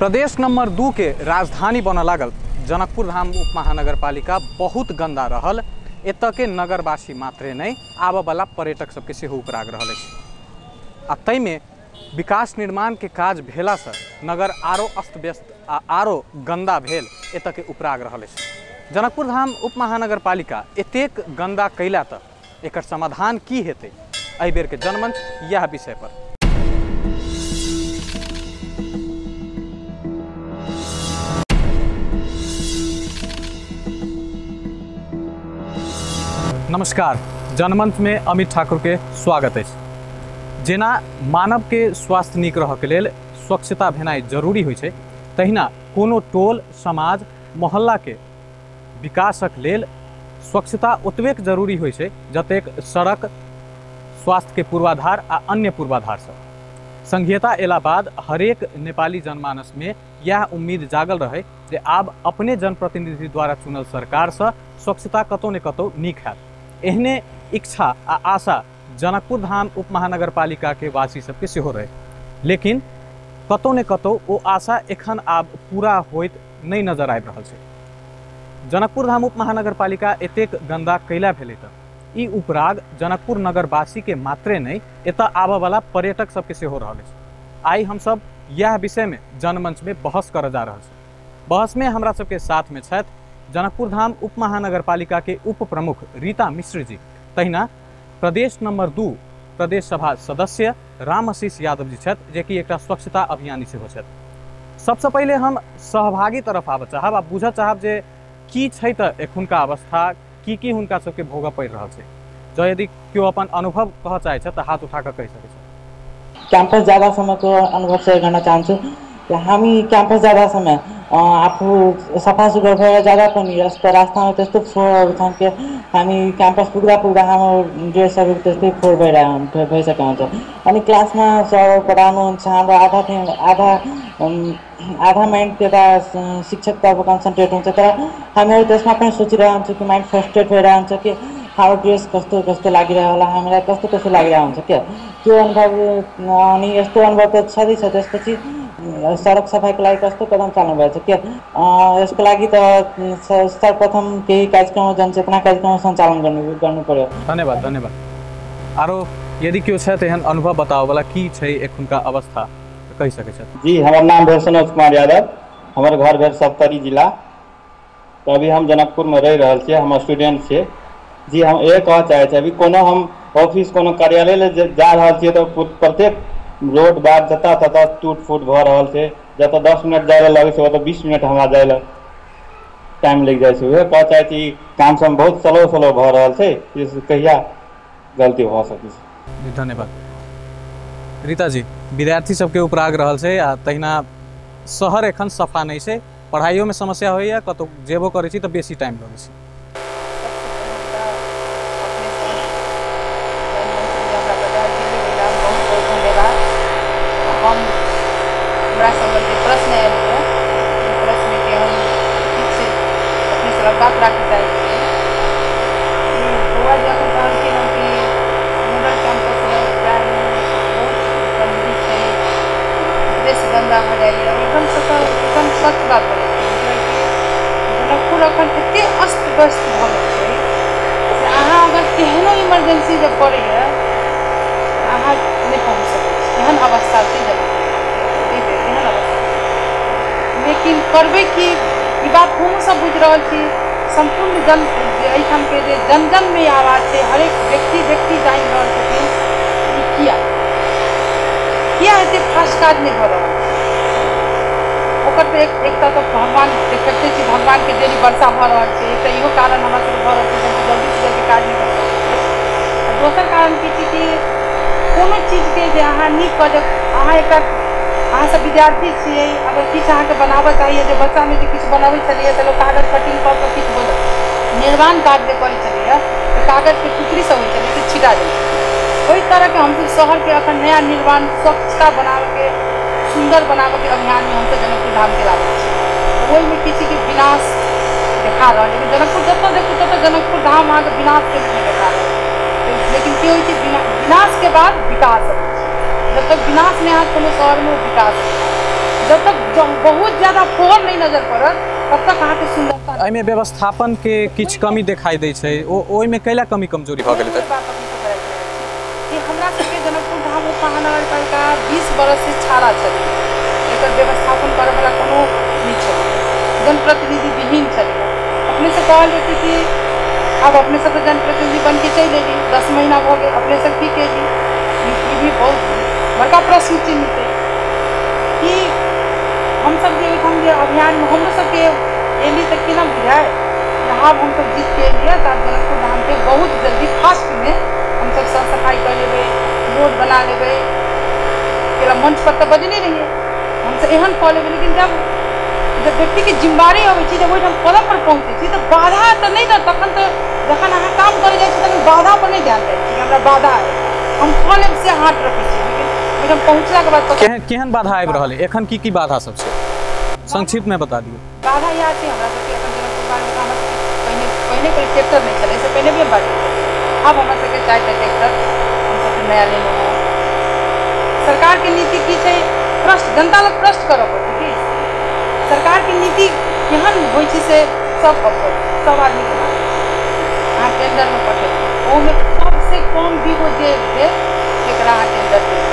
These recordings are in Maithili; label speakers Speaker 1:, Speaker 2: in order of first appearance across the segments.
Speaker 1: प्रदेश नंबर 2 के राजधानी बनऽ लागल जनकपुर धाम उप महानगरपालिका बहुत गंदा रहल। एतऽ के नगरवासी मात्रे नहीं आबऽवला पर्यटक सबके सेहो उपराग रहल अछि। आ ताहिमे विकास निर्माण के काज भेलासँ नगर आरो अस्त व्यस्त आ आरो गंदा भेल एतऽ के उपराग रहल अछि। जनकपुर धाम उप महानगरपालिका एतेक गंदा कैला तऽ एकर समाधान की हेतै, एहि बेरके जनमंच यह विषय पर। नमस्कार, जनमंच में अमित ठाकुर के स्वागत अछि। जेना मानव के स्वास्थ्य नीक रहऽ के लेल स्वच्छता भेनाइ जरूरी होइ छै, तहिना कोनो टोल समाज मोहल्ला के विकासक लेल स्वच्छता ओतबेक जरूरी होइ छै जतेक सड़क, स्वास्थ्य के पूर्वाधार आ अन्य पूर्वाधार सब। संघीयता एला बाद हरेक नेपाली जनमानस में यह उम्मीद जागल रहे जे आब अपने जनप्रतिनिधि द्वारा चुनल सरकारसँ स्वच्छता कतौ ने कतौ नीक हैत। एहने इच्छा आ आशा जनकपुर धाम उप महानगरपालिका के वासी सबके सेहो रहे, लेकिन कतौ ने कतौ ओ आशा एखन आब पूरा होइत नहीं नजर आबि रहल छै। जनकपुर धाम उप महानगरपालिका एतेक गंदा कैला भेलै तऽ ई उपराग जनकपुर नगरवासी के मात्रे नहीं एतऽ आबऽवला पर्यटक सबके सेहो रहल अछि। आइ हमसब यह विषय में जनमंच में बहस करऽ जा रहल छी। बहस में हमरा सबके साथ में छथि जनकपुर धाम उप महानगरपालिका के उप प्रमुख रीता मिश्र जी, तहिना प्रदेश नंबर 2 प्रदेश सभा सदस्य राम आशीष यादव जी छथि, जे कि एकटा स्वच्छता अभियानी सेहो छथि। सबसँ पहिले हम सहभागी तरफ आबऽ चाहब आ बुझऽ चाहब जे की छै तऽ एखुनका अवस्था, की की हुनका सबके भोगऽ पड़ि रहल छै। जँ यदि केओ अपन अनुभव कहऽ चाहै छथि तऽ हाथ उठा कऽ कहि सकै छथि।
Speaker 2: क्याम्पस जाँदा समयको अनुभव सेयर गर्न चाहन्छु। हामी क्याम्पस जाँदा समय आफू सफा सुग्घर भएर जाँदा पनि रास्तामा त्यस्तो फोहोरहरू छन् कि हामी क्याम्पस पुग्दा पुग्दा हाम्रो ड्रेसहरू त्यस्तै फोहोर भइसकेको हुन्छ। अनि क्लासमा सरहरू पढाउनुहुन्छ, हाम्रो आधा आधा माइन्ड त्यता शिक्षकतर्फ कन्सन्ट्रेट हुन्छ, तर हामीहरू त्यसमा पनि सोचिरहन्छौँ कि माइन्ड फ्रस्ट्रेट भइरहन्छ कि हाम्रो ड्रेस कस्तो कस्तो लागिरह्यो होला, हामीलाई कस्तो कस्तो लागिरहेको हुन्छ क्या त्यो अनुभव। अनि यस्तो अनुभव त छँदैछ। त्यसपछि सडक सफाइको लागि कस्तो कदम चाल्नु भएको छ के यसको लागि त सर्वप्रथम केही कार्यक्रम, जनचेतना कार्यक्रम सञ्चालन गर्नु पर्यो।
Speaker 1: धन्यवाद धन्यवाद। आरो यदि केओ छै एहन अनुभव बताबऽ की छै एखुनका अवस्था कहि सकै छथि।
Speaker 3: जी, हमर नाम भेल सनोज कुमार यादव, हमर घर भेल सप्तरी जिला। तो अभी हम जनकपुर में रहि रहल छियै, हम स्टूडेंट छियै। जी, हम एक कहऽ चाहै छियै, अभी कोनो हम ऑफिस कोनो कार्यालय ले जा रहल छियै तऽ प्रत्येक रोड बाट जतऽ ततऽ टूट फूट भऽ रहल छै। जतऽ 10 मिनट जाइ लए लगै छै ओतऽ 20 मिनट हमरा जाइ लए टाइम लागि जाइ छै। उएह कहऽ चाहै छी काम सब बहुत स्लो स्लो भऽ रहल छै, कहिया गलती भऽ सकै छै।
Speaker 1: धन्यवाद। रीता जी, विद्यार्थी सबके उपराग रहल छै आ तहिना शहर एखन सफा नहि छै, पढ़ाइयोमे समस्या होइए, कतौ जेबो करै छी तऽ बेसी टाइम लगै छै।
Speaker 4: हमरा सबके जे प्रश्न आयल यऽ ओहि प्रश्नके हम किछु अपने से बात राखऽ चाहै छी। बौआ जी एखन कहलखिन हँ कि मॉडल कैंपस बहुत गन्दगी छै, ड्रेस गन्दा भऽ जाइए। एकदम एकदम सच बात बोलै छी कि जनकपुर एखन एतेक अस्त व्यस्त भऽ गेल छै से अहाँ अगर केहनो इमरजेंसी जब पड़ैए अहाँ नहि पहुँच सकै छी, एहन अवस्था छै जनकपुर, एहन अवस्था। लेकिन करबै कि, ई बात हमहूँ सब बुझि रहल छी। सम्पूर्ण जन एहिठामके जे जन जनमे आवाज छै, हरेक व्यक्ति व्यक्ति जानि रहल छथिन ई किया किया एतेक फास्ट काज नहि भऽ रहल छै। ओकर तऽ एकटा तऽ भगवान देखते छी, भगवानके डेली वर्षा भऽ रहल छै, एकटा इहो कारण हमरा सबके भऽ रहल छै जे जल्दीसँ जल्दी काज नहि भऽ सकै छै। आ दोसर कारण की छै कि कोनो चीजके जे अहाँ नीक कऽ अहाँ एकटा अहाँ सब विद्यार्थी छियै, अगर किछु अहाँके बनाबऽ चाहिए, जे बच्चामे जे किछु बनाबै छलियै तऽ लोक कागज कटिंग कऽ कऽ किछु निर्माण कार्य जे करै छलैए तऽ कागजके टुकड़ी सब होइ छलै से छिटा जाइ छलै। ओहि तरहके हमसब शहरके एखन नया निर्माण स्वच्छता बनाबऽके सुन्दर बनाबऽके अभियानमे हमसब जनकपुर धामके लागल छी। ओहिमे किछुके विनाश देखा रहल, लेकिन जनकपुर जतऽ देखू ततऽ जनकपुर धाम अहाँके विनाशके रूपमे देखा रहल। लेकिन की होइ छै, विनाशके बाद विकास अबै छै। जब तक विनाश नहि हैत कोनो शहरमे विकास नहि। जब तक बहुत ज्यादा फोर नहीं नजर पड़त तब तक अहाँके सुंदरता।
Speaker 1: एहिमे व्यवस्थापन के किछु कमी देखाई दै छै, ओहिमे कैला कमी कमजोरी भऽ गेलै?
Speaker 4: बात अपने से करैत कि हमरा सबके जनकपुर धाम उप महानगरपालिका 20 बरस से छाड़ा छलै, एकर व्यवस्थापन करऽवला कोनो नहि छलै, जनप्रतिनिधि विहीन छलै। अपने से कहल जेतै कि आब अपने सब तऽ जनप्रतिनिधि बनके चलि एली, 10 महीना भऽ गेल, अपने सब की केली? ई भी बहुत बड़का प्रश्न चिन्ह छै कि हमसब जे ओहिठाम जे अभियानमे हमरो सबके एली तऽ केना बुझाय आब हमसब जीतके एलियै तऽ आब जनकपुर धामके बहुत जल्दी फास्टमे हमसब साफ सफाइ कऽ लेबै, रोड बना लेबै। केला मंच पर तऽ बजने रहियै हमसब एहन कऽ लेबै, लेकिन जब जब व्यक्तिके जिम्मेदारी अबै छै, जब ओहिठाम कदम पर पहुँचै छी तऽ बाधा तऽ नहि ने, तखन तऽ जखन अहाँ काम करै जाइ छी तखन बाधा पर नहि ध्यान जाइ छी हमरा बाधा है हम कऽ लेब से हाथ रखै छी, लेकिन ओहिठाम पहुँचलाके बाद
Speaker 1: केहन बाधा आबि रहल है एखन? की की बाधा सब छै संक्षिप्त में बता दियौ।
Speaker 4: बाधा इएह छै हमरा सबके एखन जनकपुर बारेमे हमरा सबके पहिने पहिने ट्रैक्टर नहि छलै, एहिसँ पहिने भी हम बाजै छलियै, आब हमरा सबके 4टा ट्रैक्टर हमसब नया लेलहुँ हँ। सरकारके नीति की छै? प्रश्न जनता लग प्रश्न करऽ पड़तै कि सरकारके नीति केहन होइ छै से सब अवगत सब आदमीके मालूम छै। अहाँ टेंडरमे पठेबै, ओहूमे सबसँ कम बीगो जे देत तेकरा अहाँ टेंडर देबै,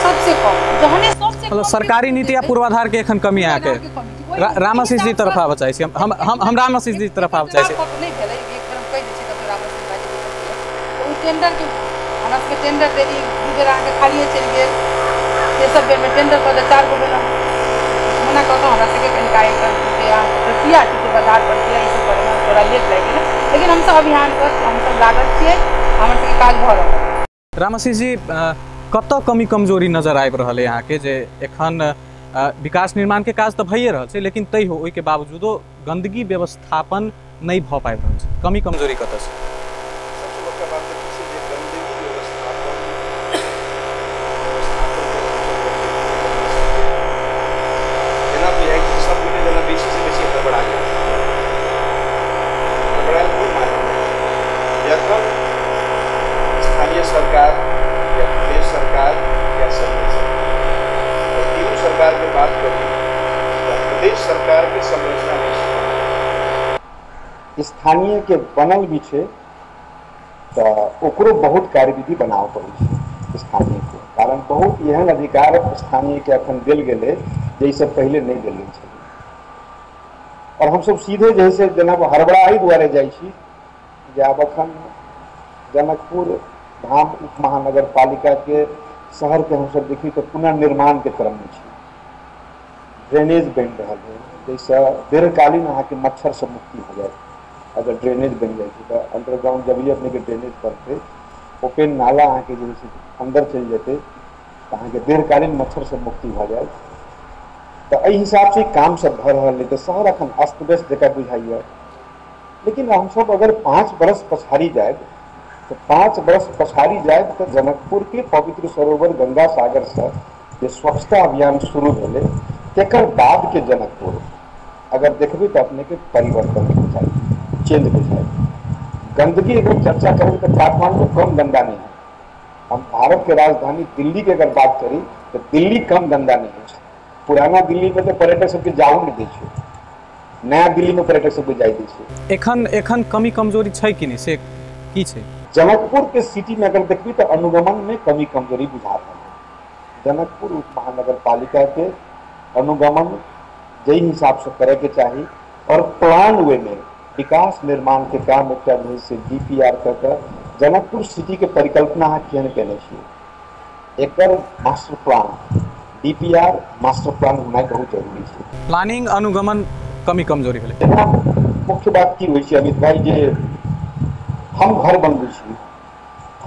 Speaker 4: सबसे कम। जहने सबसे
Speaker 1: मतलब सरकारी नीति आ पूर्वाधार के एखन कमी अहाँके रामाशीष जी तरफ आबऽ चाहै छी हम रामाशीष जी तरफ आबऽ चाहै छी।
Speaker 4: नहि भेलै, एक बेर हम कहि दै छी तब रामाशीष भाईजी ओ टेंडरके हमरा सबके टेंडर देली, 2 बेर अहाँके खालिए चलि गेल, तेसर बेरमे टेंडर कऽ दे 4 गो बेर मना कऽ कऽ हमरा सबके कनिका एकर जे अहाँके प्रक्रिया छै पूर्वाधार प्रक्रिया ई सब करैमे थोड़ा लेट लागि गेलै, लेकिन हमसब अभियान पर हमसब लागल छियै, हमर सबके काज भऽ रहल।
Speaker 1: रामाशीष जी, कतऽ कमी कमजोरी नजर आबि रहल है अहाँके जे एखन विकास निर्माण के काज तऽ भइए रहल छै लेकिन तैयो ओहिके बावजूदो गंदगी व्यवस्थापन नहि भऽ पाबि रहल छै, कमी कमजोरी कतऽ छै?
Speaker 5: सबसँ बड़का बात तऽ की छै जे गंदगी व्यवस्थापन जेना बुझाइ छै सब गोटे जेना बेसीसँ बेसी हड़बड़ा गेल, हड़बड़ायल कोन माध्यम जखन स्थानीय सरकार या प्रदेश सरकार या संघीय सरकार, तीनू सरकार के बात करी तो प्रदेश सरकार के संरचना नहीं,
Speaker 6: स्थानीय के बनल भी छै तऽ ओकरो बहुत कार्यविधि बनाबऽ पड़ै छै स्थानीय के, कारण बहुत एहन अधिकार स्थानीय के अखन देल गेलै जाहिसँ पहिले नहि देल गेल छलै। और हमसब सीधे जे से जेना हड़बड़ा एहि दुआरे जाइ छी जे आब अखन जनकपुर धाम उप महानगर पालिका के शहर के हमसब देखी तऽ पुनर्निर्माण के क्रम में छी, ड्रेनेज बनि रहल है जाहिसँ दीर्घकालीन अहाँके मच्छरसँ मुक्ति भऽ जायत। अगर ड्रेनेज बनि जाइ छै तऽ अंडरग्राउंड जब भी अपनेके ड्रेनेज बनतै, ओपेन नाला अहाँके जे छै अन्दर चलि जेतै तऽ अहाँके दीर्घकालीन मच्छरसँ मुक्ति भऽ जायत। तऽ एहि हिसाबसँ काम सब भऽ रहल है तऽ शहर अखन अस्त व्यस्त जकाँ बुझाइए। लेकिन हमसब अगर 5 बरस पछाड़ी जायब तऽ 5 बरस पछाड़ी जायब तऽ जनकपुर के पवित्र सरोवर गंगा सागर से जे स्वच्छता अभियान शुरू भेलै तकर बाद के जनकपुर अगर देखबै तऽ अपने के परिवर्तन बुझाइ, चेंज बुझाइ। गंदगी अगर चर्चा करें तो काठमांडू कम गंदा नहीं है, हम भारत के राजधानी दिल्ली के अगर बात करी तो दिल्ली कम गंदा नहीं है। पुराना दिल्ली में तो पर्यटक सबके जाओ नहीं दै छै, नया दिल्ली में पर्यटक सबके जाय दै छै।
Speaker 1: एखन एखन कमी कमजोरी छै कि नहीं से की छै?
Speaker 6: जनकपुर के सिटी में अगर देखबी तो अनुगमन में कमी कमजोरी बुझा रहल है। जनकपुर उप महानगर पालिका के अनुगमन जाहि हिसाब से करे के चाही और प्लान वे में विकास निर्माण के काम एक से डीपीआर कर जनकपुर सिटी के परिकल्पना अहाँ केहन केने छियै, एकर master plan DPR master plan होनाइ बहुत जरूरी छै।
Speaker 1: प्लानिंग अनुगमन कमी कमजोरी भेलै।
Speaker 6: मुख्य बात की होइ छै अमित भाई जे हम घर बनबै छी,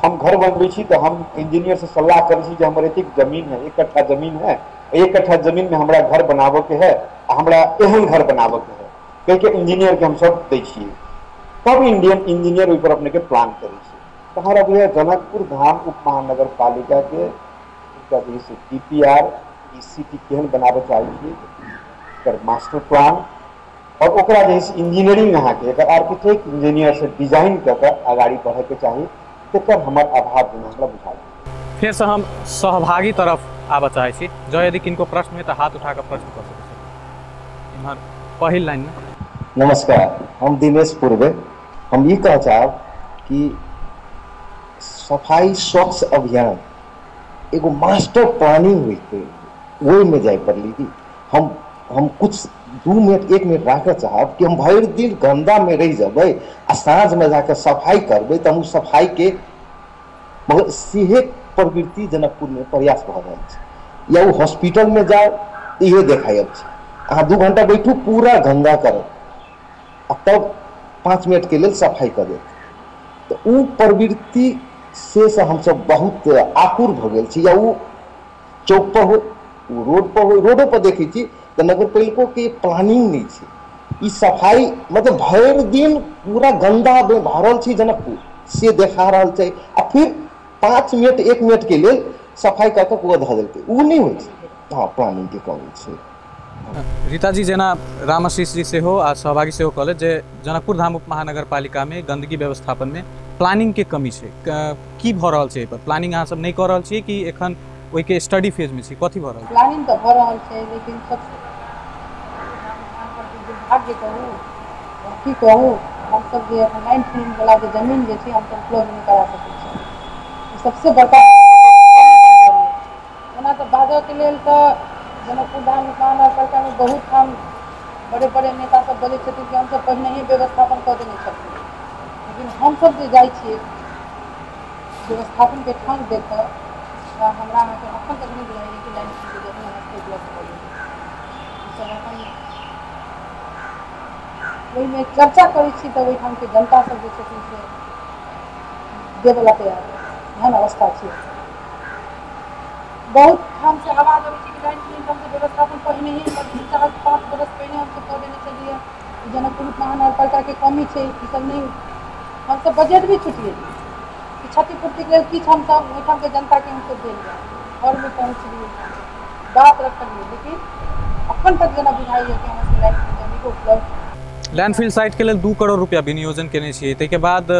Speaker 6: हम घर बनबै छी तऽ हम इंजीनियर से सलाह करै छी जे हमर एतेक जमीन है, 1 कट्ठा जमीन है, 1 कट्ठा जमीन में हमरा घर बनाबऽ के है आ हमरा एहन घर बनाबऽ के है कहि के इंजीनियर के हमसब दै छियै, तब इंडियन इंजीनियर ओहि पर अपने के प्लान करै छै। तऽ हमरा बुझाइए जनकपुर धाम उप महानगर पालिका के एकटा जे से डीपीआर ई सिटी केहन बनाबऽ चाहै छियै एकर मास्टर प्लान और ओकरा जे है इंजीनियरिंग अहाँके एकर आर्किटेक्ट इंजीनियर से डिजाइन कऽ के अगाड़ी बढ़ैके चाही, तकर हमर अभाव जेना हमरा बुझाइ।
Speaker 1: फेरसँ हम सहभागी तरफ आबऽ चाहै छी। जँ यदि किनको प्रश्न होइ तऽ हाथ उठा कऽ प्रश्न कऽ सकै छी। इम्हर पहिल लाइनमे।
Speaker 7: नमस्कार, हम दिनेश पूर्वे। हम ई कह चाहब कि सफाई स्वच्छ अभियान एगो मास्टर प्लानिंग होइते ओहिमे जाय पड़ली कि हम कुछ 2 मिनट 1 मिनट राखऽ चाहब कि हम भरि दिन गन्दामे रहि जेबै आ साँझमे जाकऽ सफाई करबै तऽ हम सफाई के मगर सेहे प्रवृत्ति जनकपुरमे प्रयास भऽ रहल छै। या ओ हॉस्पिटलमे जाउ इहे देखाइ छै, अहाँ 2 घंटा बैठू पूरा गन्दा करब आ तब 5 मिनट के लेल सफाई कऽ देत। तऽ ओ प्रवृत्ति से हमसब बहुत आकुर भऽ गेल छी। या ओ चौक पर हो, ओ रोड पर हो, रोडो पर देखै छी तऽ नगरपालिको के प्लानिंग नहि छै। ई सफाई मतलब भरि दिन पूरा गन्दा भरल छै जनकपुर से देखा रहल छै आ फिर 5 मिनट 1 मिनट के लेल सफाई कऽ कऽ ओ धऽ देलकै, ओ नहि होइ छै। हँ, प्लानिंग के कमी छै।
Speaker 1: रीता जी, जेना रामाशीष जी सेहो आ सहभागी सेहो कहले जे जनकपुर धाम उप महानगरपालिकामे गंदगी व्यवस्थापनमे प्लानिंगके कमी छै, की भऽ रहल छै एहिपर? प्लानिंग अहाँ सब नहि कऽ रहल छियै कि एखन ओहिके स्टडी फेजमे छी, कथी भऽ रहल छै?
Speaker 4: प्लानिंग तऽ भऽ रहल छै, लेकिन सबसे दुर्भाग्य कहू की कहू, हमसब जे एखन लैंडफिल वला जे जमीन जे छै हमसब उपलब्ध नहि करा सकै छी, सबसे बड़का। ओना तऽ बाजऽके लेल तऽ जनकपुर धाम महानगरपालिकामे बहुत ठाम बड़े बड़े नेता सब बजै छथिन कि हमसब पहिनहिए व्यवस्थापन कऽ देने छथिन, लेकिन हमसब जे जाइ छियै व्यवस्थापनके ठाम देखऽ तऽ हमरा अहाँके एखन तक नहि बुझाइए कि लैंडफिलके जमीन हमरा सबके उपलब्ध भऽ गेलै। ईसब अपन ओहिमे चर्चा करै छी तऽ ओहिठामके जनता सब जे छथिन से देबऽला तैयार, एहन अवस्था छै। बहुत ठामसँ आवाज अबै छै कि लैंडफिल हमसब व्यवस्थापन पहिनहि 4-5 बरस पहिने हमसब कऽ देने छलियै, जनकपुर महानगरपालिकाके कमी छै, ईसब नहि। हमसब बजट भी छुटिए कि क्षतिपूर्तिके लेल किछु हमसब ओहिठामके जनताके हमसब देल जाय, घरमे पहुँचलियै, बात रखलियै, लेकिन अखन तक जेना बुझाइए कि हमरा सबके लैंडफिल जमीन उपलब्ध।
Speaker 1: लैंडफिल साइटके लेल 2 करोड़ रुपया विनियोजन केने छियै, ताहिके बाद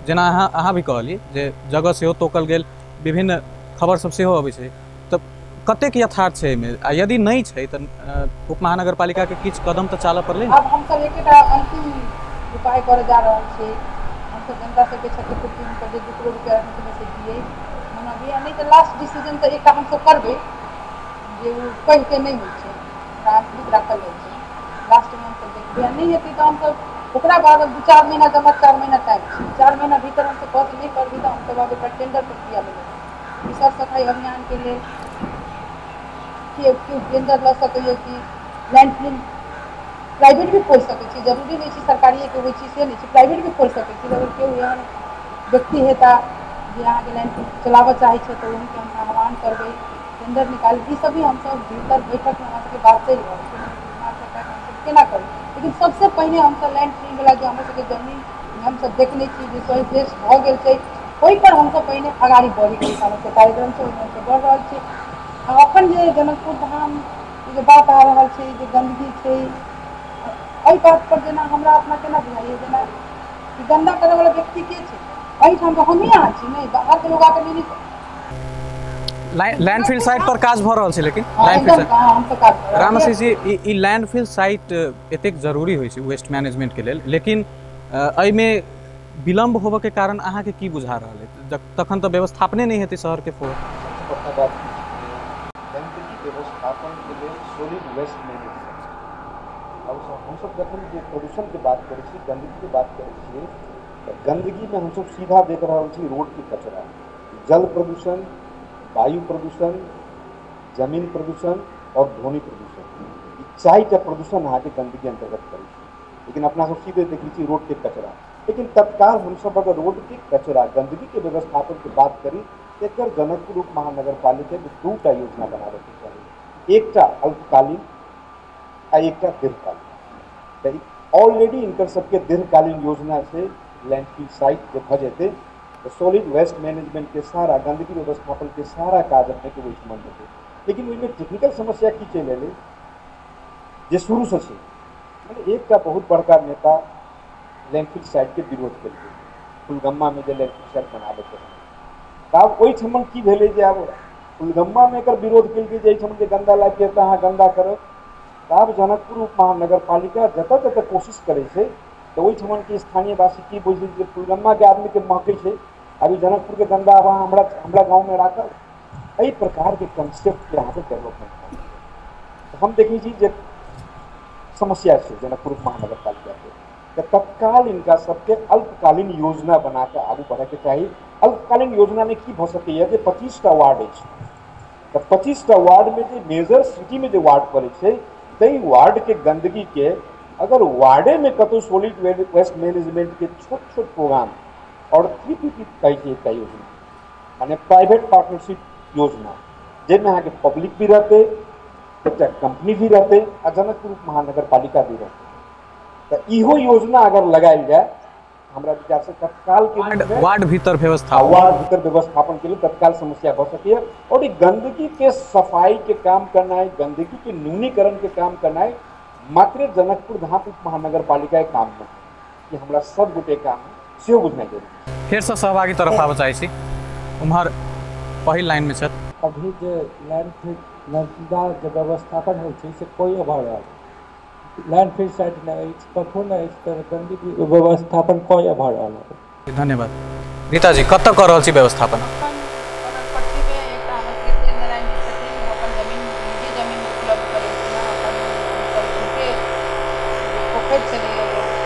Speaker 1: जेना अहाँ भी कहलियै जे जगह सेहो तोकल गेल, विभिन्न खबर सब सेहो अबै छै, तऽ कतेक यथार्थ छै एहिमे? आ यदि नहि छै तऽ उप महानगरपालिकाके किछु कदम तऽ चालऽ पड़लै ने?
Speaker 4: आब हमसब एकेटा अंतिम उपाय करऽ जा रहल छी, हमसब जनता सबके क्षतिपूर्ति हुनकर जे 2 करोड़ रुपया रखने से दियै मनाबियै, नहि तऽ लास्ट डिसीजन तऽ एकटा हमसब करबै जे ओ कहिके नहि होइ छै, आंतरिक राखल जाइ छै, लास्टमे हमसब देखबै। आ नहि हेतै तऽ हमसब ओकरा बाद 2-4 महीना जमा 4 महीना टाइम छै, 4 महीना भीतर हमसब बस नहि करबै तऽ हमसब आब एकटा टेंडर प्रक्रिया लेबै सर सफाई अभियान के लेल। केओ टेंडर लऽ सकैए कि लैंडफिल प्राइवेट भी खोलि सकै छी, जरूरी नहि छै सरकारिएके होइ छै से नहि छै, प्राइवेट भी खोलि सकै छी। अगर केओ एहन व्यक्ति हेता जे अहाँके लैंडफिल चलाबऽ चाहै छै तऽ ओहिके हम आह्वान करबै, टेंडर निकालि। ई सब भी हमसब भीतर बैठकमे हमरा सबके बात चलि रहल छै, हमसब केना करी। लेकिन सबसँ पहिने हमसब लैंडफिल वला जे हमर सबके जमीन हमसब देखने छी जे सही देश भऽ गेल छै, ओहिपर हमसब पहिने अगाड़ी बढ़ैके हमर सबके कार्यक्रम छै, ओहिमे हमसब बढ़ि रहल छी। आ अखन जे जनकपुर धाम जे बात आ रहल छै जे गन्दगी छै, एहि बात पर जेना हमरा अपना केना बुझाइए जेना गन्दा करैवला व्यक्ति के छै एहिठाम तऽ हमही अहाँ छी, नहि बाहरके लोक आके नहि।
Speaker 1: लैंडफिल साइट पर काज भऽ रहल छै, लेकिन रामाशीष जी, ई लैंडफिल साइट एतेक जरूरी होइ छै वेस्ट मैनेजमेंट के लेल, लेकिन एहिमे विलम्ब होबऽ के कारण अहाँके की बुझा रहल है? तखन तऽ व्यवस्थापने नहि हेतै शहरके फोर।
Speaker 6: सबसँ बड़का बात की छै गंदगी व्यवस्थापन के लेल सॉलिड वेस्ट मैनेजमेंट। अब हमसब जखन जे प्रदूषण के बात करै छी, गंदगी के बात करै छियै, तऽ गंदगी में हमसब सीधा देख रहल छी रोड के कचरा, जल प्रदूषण, वायु प्रदूषण, जमीन प्रदूषण और ध्वनि प्रदूषण, ई 4टा प्रदूषण अहाँके गंदगी अंतर्गत करै छै। लेकिन अपना सब सीधे देखै छी रोड के कचरा, लेकिन तत्काल हमसब अगर रोड के कचरा गंदगी के व्यवस्थापन के बात करी एकर जनकपुर उप महानगरपालिका के 2टा योजना बनाबऽके चाही, एकटा अल्पकालीन आ एकटा दीर्घकालीन। तऽ ऑलरेडी इनकर सबके दीर्घकालीन योजना छै लैंडफिल साइट जे भऽ जेतै तऽ सॉलिड वेस्ट मैनेजमेंट के सारा गंदगी व्यवस्थापन के सारा काज अपनेके ओहिठमन हेतै। लेकिन ओहिमे टेक्निकल समस्या की चलि एलै जे शुरूसँ छै, मतलब एकटा बहुत बड़का नेता लैंडफिल साइट के विरोध केलकै, फुलगम्मामे जे लैंडफिल साइट बनाबैके रहै, तऽ आब ओहिठमन की भेलै जे आब फुलगम्मा में एकर विरोध केलकै जे एहिठाम जे गन्दा लाबि के अहाँ गन्दा करब। आब जनकपुर उप महानगरपालिका जतऽ जतऽ कोशिश करै छै तऽ ओहिठमनके स्थानीयवासी की बुझै जे फुलगम्माके आदमीके महकै छै, अभी जनकपुरके गन्दा आब अहाँ हमरा हमरा गाँवमे राखब। एहि प्रकारके कंसेप्टके अहाँके डेवलपमेंट करब। हम देखै छी जे समस्या छै जनकपुर उप महानगरपालिकाके, तऽ तत्काल इनका सबके अल्पकालीन योजना बना कऽ आगू बढ़ैके चाही। अल्पकालीन योजनामे की भऽ सकैए जे 25टा वार्ड अछि, तऽ 25टा वार्डमे जे मेजर सिटीमे जे वार्ड पड़ै छै ताहि वार्डके गंदगीके अगर वार्डेमे कतहु सॉलिड वेस्ट मैनेजमेंटके छोट छोट प्रोग्राम और 3PP कहै छै एकटा योजना, माने प्राइवेट पार्टनरशिप योजना, जाहिमे अहाँके पब्लिक भी रहतै, एकटा कंपनी भी रहतै आ जनकपुर महानगरपालिका भी रहतै। तऽ इहो योजना अगर लगायल जाय हमरा विचार से तत्काल के
Speaker 1: वार्ड भीतर व्यवस्था,
Speaker 6: वार्ड भीतर व्यवस्थापन के लिए तत्काल समस्या भऽ सकैए। और गंदगी के सफाई के काम करनाइ, गंदगी के न्यूनीकरण के काम करनाइ मात्र जनकपुर धाम उप महानगरपालिका के काम नहीं, कि हमरा सब गोटे काम है सेहो बुझनाइ जरूरी।
Speaker 1: फेरसँ सहभागी तरफ आबऽ चाहै छी, उम्हर पहिल लाइनमे छथि।
Speaker 8: अभी जे लैंडफिल जे व्यवस्थापन होइ छै से कोई भऽ रहल, लैंडफिल साइट नहि अछि, कतहु नहि अछि, तऽ गन्दगी व्यवस्थापन कोई भऽ रहल है।
Speaker 1: धन्यवाद। रीता जी, कतऽ कऽ रहल छी व्यवस्थापन?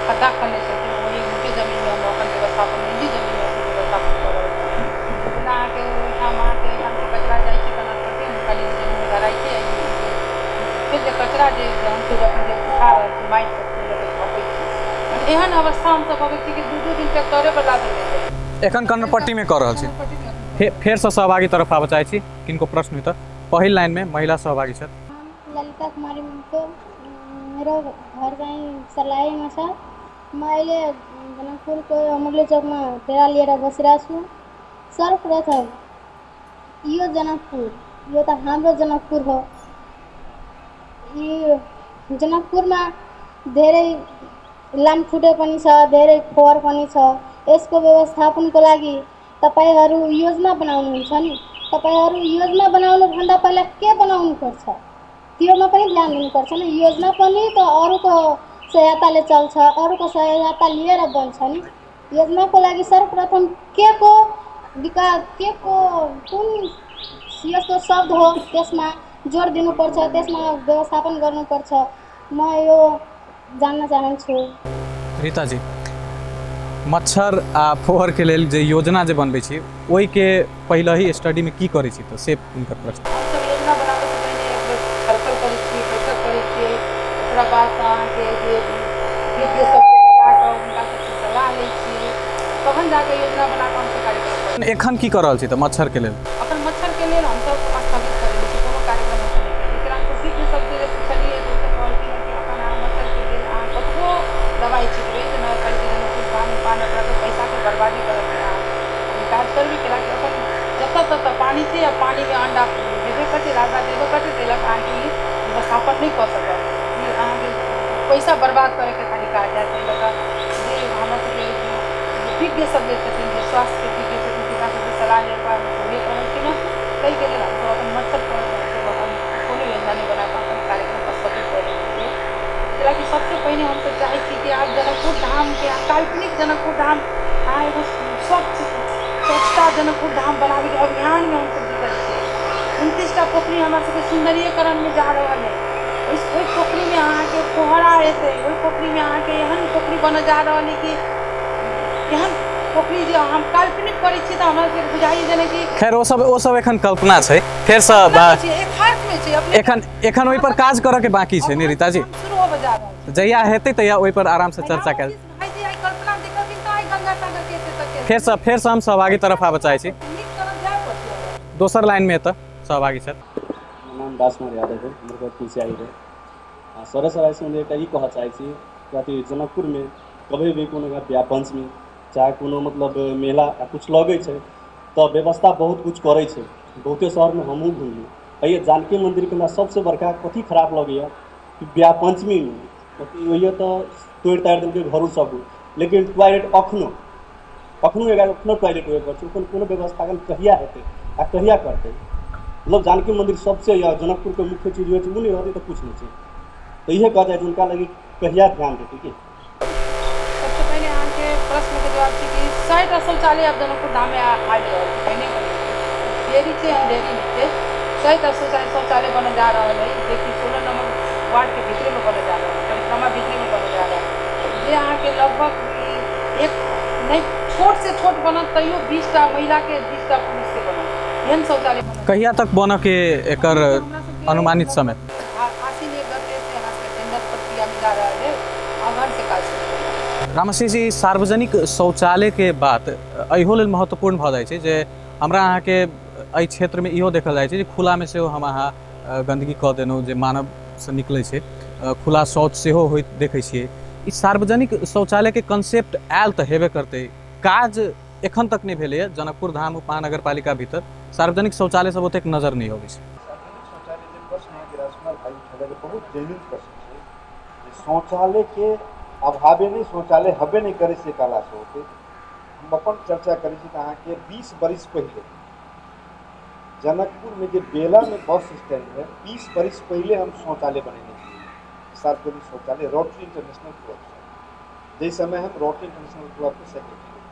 Speaker 4: खद्दा खनने छथिन ओहि हुनके जमीनमे हम अपन व्यवस्थापन निजी जमीनमे अपन व्यवस्थापन कऽ रहल छी। जेना अहाँके ओहिठाम अहाँके एहिठामसँ कचरा जाइ छै कनकपट्टी, हुनका निजी जमीनमे धराइ छै। फेर जे कचरा जे हमसभ अपन जे उठा रहल छी माटि सब लऽ कऽ झोपै छी, एहन अवस्था हमसभ अबै छी कि 2-2 दिन ट्रैक्टरेपर लादल जाइ।
Speaker 1: एखन कनकपट्टीमे कऽ रहल छी। फेरसँ सहभागी तरफ आबऽ चाहै छी, किनको प्रश्न होइ तऽ। पहिल लाइनमे महिला सहभागी छथि।
Speaker 9: ललिता कुमारी महतो, मेरो घर चाहिँ सर्लाहीमा छ। म अहिले जनकपुरको अमरले चौकमा डेरा लिएर बसिरहेको छु। सर्वप्रथम यो जनकपुर, यो त हाम्रो जनकपुर हो। यो जनकपुरमा धेरै लामखुट्टे पनि छ, धेरै फोहोर पनि छ। यसको व्यवस्थापनको लागि तपाईँहरू योजना बनाउनुहुन्छ नि, तपाईँहरू योजना बनाउनुभन्दा पहिला के बनाउनु पर्छ त्योमा पनि ध्यान दिनुपर्छ नि। योजना पनि त अरूको सहायताले चल्छ, अरूको सहायता लिएर बन्छ नि। योजनाको लागि सर्वप्रथम के को विकास, के को कुन यस्तो शब्द हो त्यसमा जोड दिनुपर्छ, त्यसमा व्यवस्थापन गर्नुपर्छ। म यो जान्न चाहन्छु।
Speaker 1: रीताजी, मच्छर आ फोहर के लेल जे योजना जे बनबै छी ओहिके पहिले ही स्टडीमे की करै छी, तऽ से हुनकर प्रश्न।
Speaker 4: हमसब योजना बनाबैसँ पहिने एक बेर छलफल करै छियै, बैठक करै छियै, ओकरा बाद अहाँके जे विज्ञ सबके बजा कऽ हुनका सबसँ सलाह लै छियै, तहन जाकऽ योजना बना कऽ हमसब कार्यक्रम करै छी।
Speaker 1: एखन की कऽ रहल छी तऽ मच्छरके लेल?
Speaker 4: एखन मच्छरके लेल हमसब स्थगित कऽ देने छी, कोनो कार्यक्रम हमसब नहि करै छी। हमसब विज्ञ सबके जे पुछलियै तऽ ओसब कहलखिन कि एखन अहाँ मच्छरके लेल अहाँ कतबो दबाइ छिटबै तऽ नगरपालिका जनकपुर धाम पान ओकरा पैसाके बर्बादी करब अहाँ काज करबे केला कि एखन जतऽ ततऽ पानि छै आ पानिमे अंडा देबे करतै, लार्वा देबे करतै, ताहि लऽ कऽ अहाँके ई व्यवस्थापन नहि कऽ सकत। ई अहाँके पैसा बर्बाद करैके खाली काज हैत। ताहि लऽ कऽ जे हमर सबके विज्ञ सब जे छथिन, जे स्वास्थ्यके विज्ञ छथिन, तिनका सबके सलाह लेल उहे कहलखिन हँ। ताहिके लेल हमसब अपन मच्छर पर अपन कोनो योजना नहि बना कऽ अपन कार्यक्रम स्थगित कऽ देने छियै। कैलाकि सबसँ पहिने हमसब चाहै छी कि आब जनकपुर धामके काल्पनिक जनकपुर धाम अहाँ एगो स्वच्छ स्वच्छता जनकपुर धाम बनाबैके अभियानमे हमसब जुटल छियै। 29टा पोखरि हमरा सबके सौन्दर्यीकरणमे जा रहल है। ओहि पोखरिमे अहाँके फोहरा एतै, ओहि पोखरिमे अहाँके एहन पोखरि बनऽ जा रहल है कि एहन पोखरि जे हम काल्पनिक करै छी तऽ हमरा सबके बुझाइए जेनाकि
Speaker 1: खैर ओ सब एखन कल्पना छै, फेरसँ
Speaker 4: यथार्थमे छै। अपने
Speaker 1: एखन एखन ओहि पर काज करऽ के बाकी छै ने रीता जी?
Speaker 4: शुरू होबऽ जा रहल छै,
Speaker 1: जहिया हेतै तहिया ओहि पर आरामसँ चर्चा कयल। फेरसँ हम सहभागी तरफ आबऽ चाहै छी। दोसर लाइनमे एतऽ सहभागी छथि।
Speaker 3: नाम राजकुमार यादव है, हमर घर तुलसियाही है। आ सरे सरायसँ हम एकटा ई कहऽ चाहै छी कि अथी जनकपुरमे कभी भी कोनो ब्याह पंचमी चाहे कोनो मतलब मेला या कुछ लगै छै तऽ व्यवस्था बहुत कुछ करै छै। बहुते शहरमे हमहूँ घुमली, एहि जानकी मन्दिरके हमरा सबसँ बड़का कथी खराब लगैए कि ब्याह पंचमीमे होइए तऽ तोड़ि ताड़ि देलकै घरो सब, लेकिन टॉयलेट अखनो अखनो एखनो टॉयलेट ओहि पर छै, ओकर कोनो व्यवस्था कहिया हेतै आ कहिया करतै।
Speaker 10: मतलब जानकी मंदिर सबसे या जनकपुर के मुख्य चीज होइ छै, ओ नहि रहतै तऽ कुछ नहीं छै। तो इहे कह जाइ हुनका लगी कहिया ध्यान देतै की।
Speaker 4: सबसे पहले अहाँके प्रश्नके जवाब छै कि 100टा शौचालय आब जनकपुर धाममे आबि रहल छै। पहिने देरी छै, अन्धेरी नहि छै। 100टा शौचालय बनल जा रहल है, जेकि 16 नंबर वार्डके भीतरेमे बनल जा रहल है, परिक्रमा भीतरेमे बनल जा रहल है, जे अहाँके लगभग एक नहि छोट से छोट बनत तैयो 20टा महिलाके 20टा पुरुषके बनत, एहन शौचालय बनत।
Speaker 1: कहिया तक बनऽ के एकर अनुमानित समय?
Speaker 4: आसिन 1 गते से हमरा सबके टेंडर प्रक्रिया में जा रहल है, अगहन से काज शुरू।
Speaker 1: रामश्री जी, सार्वजनिक शौचालय के बात एहो लेल महत्वपूर्ण भऽ जाइ छै जे हमरा अहाँके एहि क्षेत्रमे इहो देखल जाइ छै जे खुलामे सेहो हम अहाँ गन्दगी कऽ देलहुँ, जे मानवसँ निकलै छै, खुला शौच सेहो होइत देखै छियै। ई सार्वजनिक शौचालयके कंसेप्ट आयल तऽ हेबे करतै, काज एखन तक नहि भेलैए। जनकपुर धाम उपमहानगरपालिका भीतर सार्वजनिक शौचालय सब ओतेक नजर नहि अबै छै।
Speaker 6: सार्वजनिक शौचालय जे प्रश्न अहाँके राजकुमार भाई उठेलक बहुत जेन्युइन प्रश्न छै। जे शौचालयके अभावे नहि, शौचालय हबे नहि करै से कहलासँ होतै। हम अपन चर्चा करै छी तऽ अहाँके 20 बरिस पहिले जनकपुर में जे बेला में बस स्टैंड है, 20 बरिस पहले हम शौचालय बनेने छी, सार्वजनिक शौचालय रोटरी इंटरनेशनल क्लब से। जाहि समय हम रोटरी इंटरनेशनल क्लब के सेक्रेटरी रही,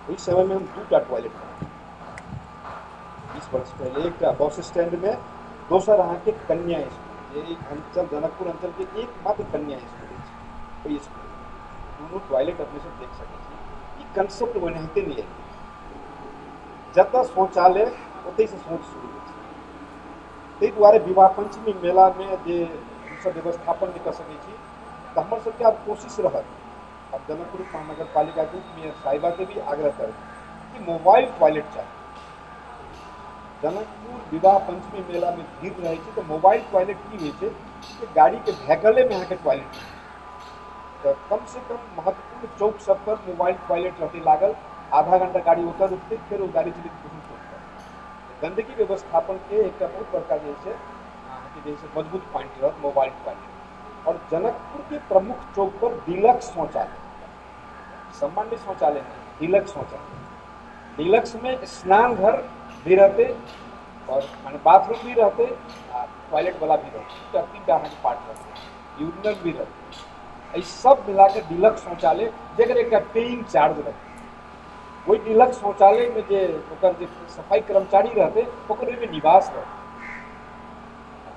Speaker 6: ओहि समय में हम 2टा टॉयलेट बनेने 20 वर्ष पहले, एकटा बस स्टैंड में, दोसर अहाँके कन्या स्कूल, जे अंचल जनकपुर अंचल के एकमात्र कन्या स्कूल अछि, ओहि स्कूल दुनू टॉयलेट अपने सब देख सकै छी। ई कंसेप्ट ओनाहिते नहि आबि, जतऽ शौचालय ओतहिसँ सोच शुरू होइ छै। ताहि दुआरे विवाह पंचमी मेलामे जे हमसब व्यवस्थापन नहि कऽ सकै छी तऽ हमर सबके आब कोशिश रहत, आब जनकपुर महानगरपालिकाके उप मेयर साहिबाके भी आग्रह करब कि मोबाइल टॉयलेट चाही। जनकपुर विवाह पंचमी मेलामे भीड़ रहै छै तऽ मोबाइल टॉयलेट की होइ छै कि गाड़ीके भैकलेमे अहाँके टॉयलेट रहै छै, तऽ कमसँ कम महत्वपूर्ण चौक सब पर मोबाइल टॉयलेट रहतै लागल, आधा घंटा गाड़ी ओतऽ रुकतै, फेर ओ गाड़ी चलि दोसर चौक पर। गंदगी व्यवस्थापन के एक बहुत बड़का जे छै अहाँके जे छै मजबूत पॉइंट रहत मोबाइल टॉयलेट। और जनकपुर के प्रमुख चौक पर डीलक्स शौचालय, सामान्य शौचालय नहीं, डीलक्स शौचालय। डीलक्स में स्नान घर भी रहते और माने बाथरूम भी रहते, टॉयलेट वाला भी रहते, 3टा अहाँके पार्ट रहते, यूरिनल भी रहते, सब मिला के डीलक्स शौचालय जकर एक पेइंग चार्ज रहते। ओहि डीलक्स शौचालय में जे ओकर जे सफाई कर्मचारी रहते ओकर ओहिमे निवास रहते,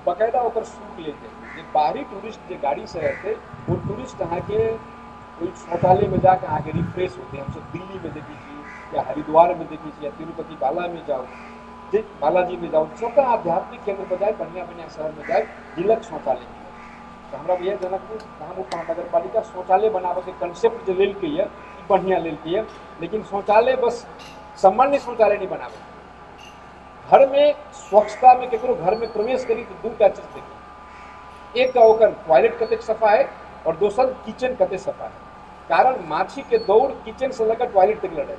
Speaker 6: बकायदा ओकर शुल्क लेल जाइत। जे बाहरी टूरिस्ट जे गाड़ी से रहते वो टूरिस्ट अहाँके ओहि शौचालय में जाके अहाँके रिफ्रेश होते। हमसब दिल्ली में देखै छी या हरिद्वार में देखै छी या तिरुपति बाला में जाउ, जे बालाजी में जाउ, सबटा आध्यात्मिक केंद्र पर जाय, बढ़िया बढ़िया शहर में जाय, डीलक्स शौचालय मिलत। तऽ हमरा बुझाइए जनकपुर धाम उपमहानगरपालिका शौचालय बनाबऽके कंसेप्ट जे लेलकै ये बढ़िया लेलकै ये, लेकिन शौचालय बस सामान्य शौचालय नहीं बनाबै। घर में स्वच्छता में केकरो घर में प्रवेश करी तो 2टा चीज देखी, एक ओकर टॉयलेट कतेक सफा है और दोसर किचन कतेक सफा है। कारण माछी के दौड़ किचन से लगा टॉयलेट तक लड़े,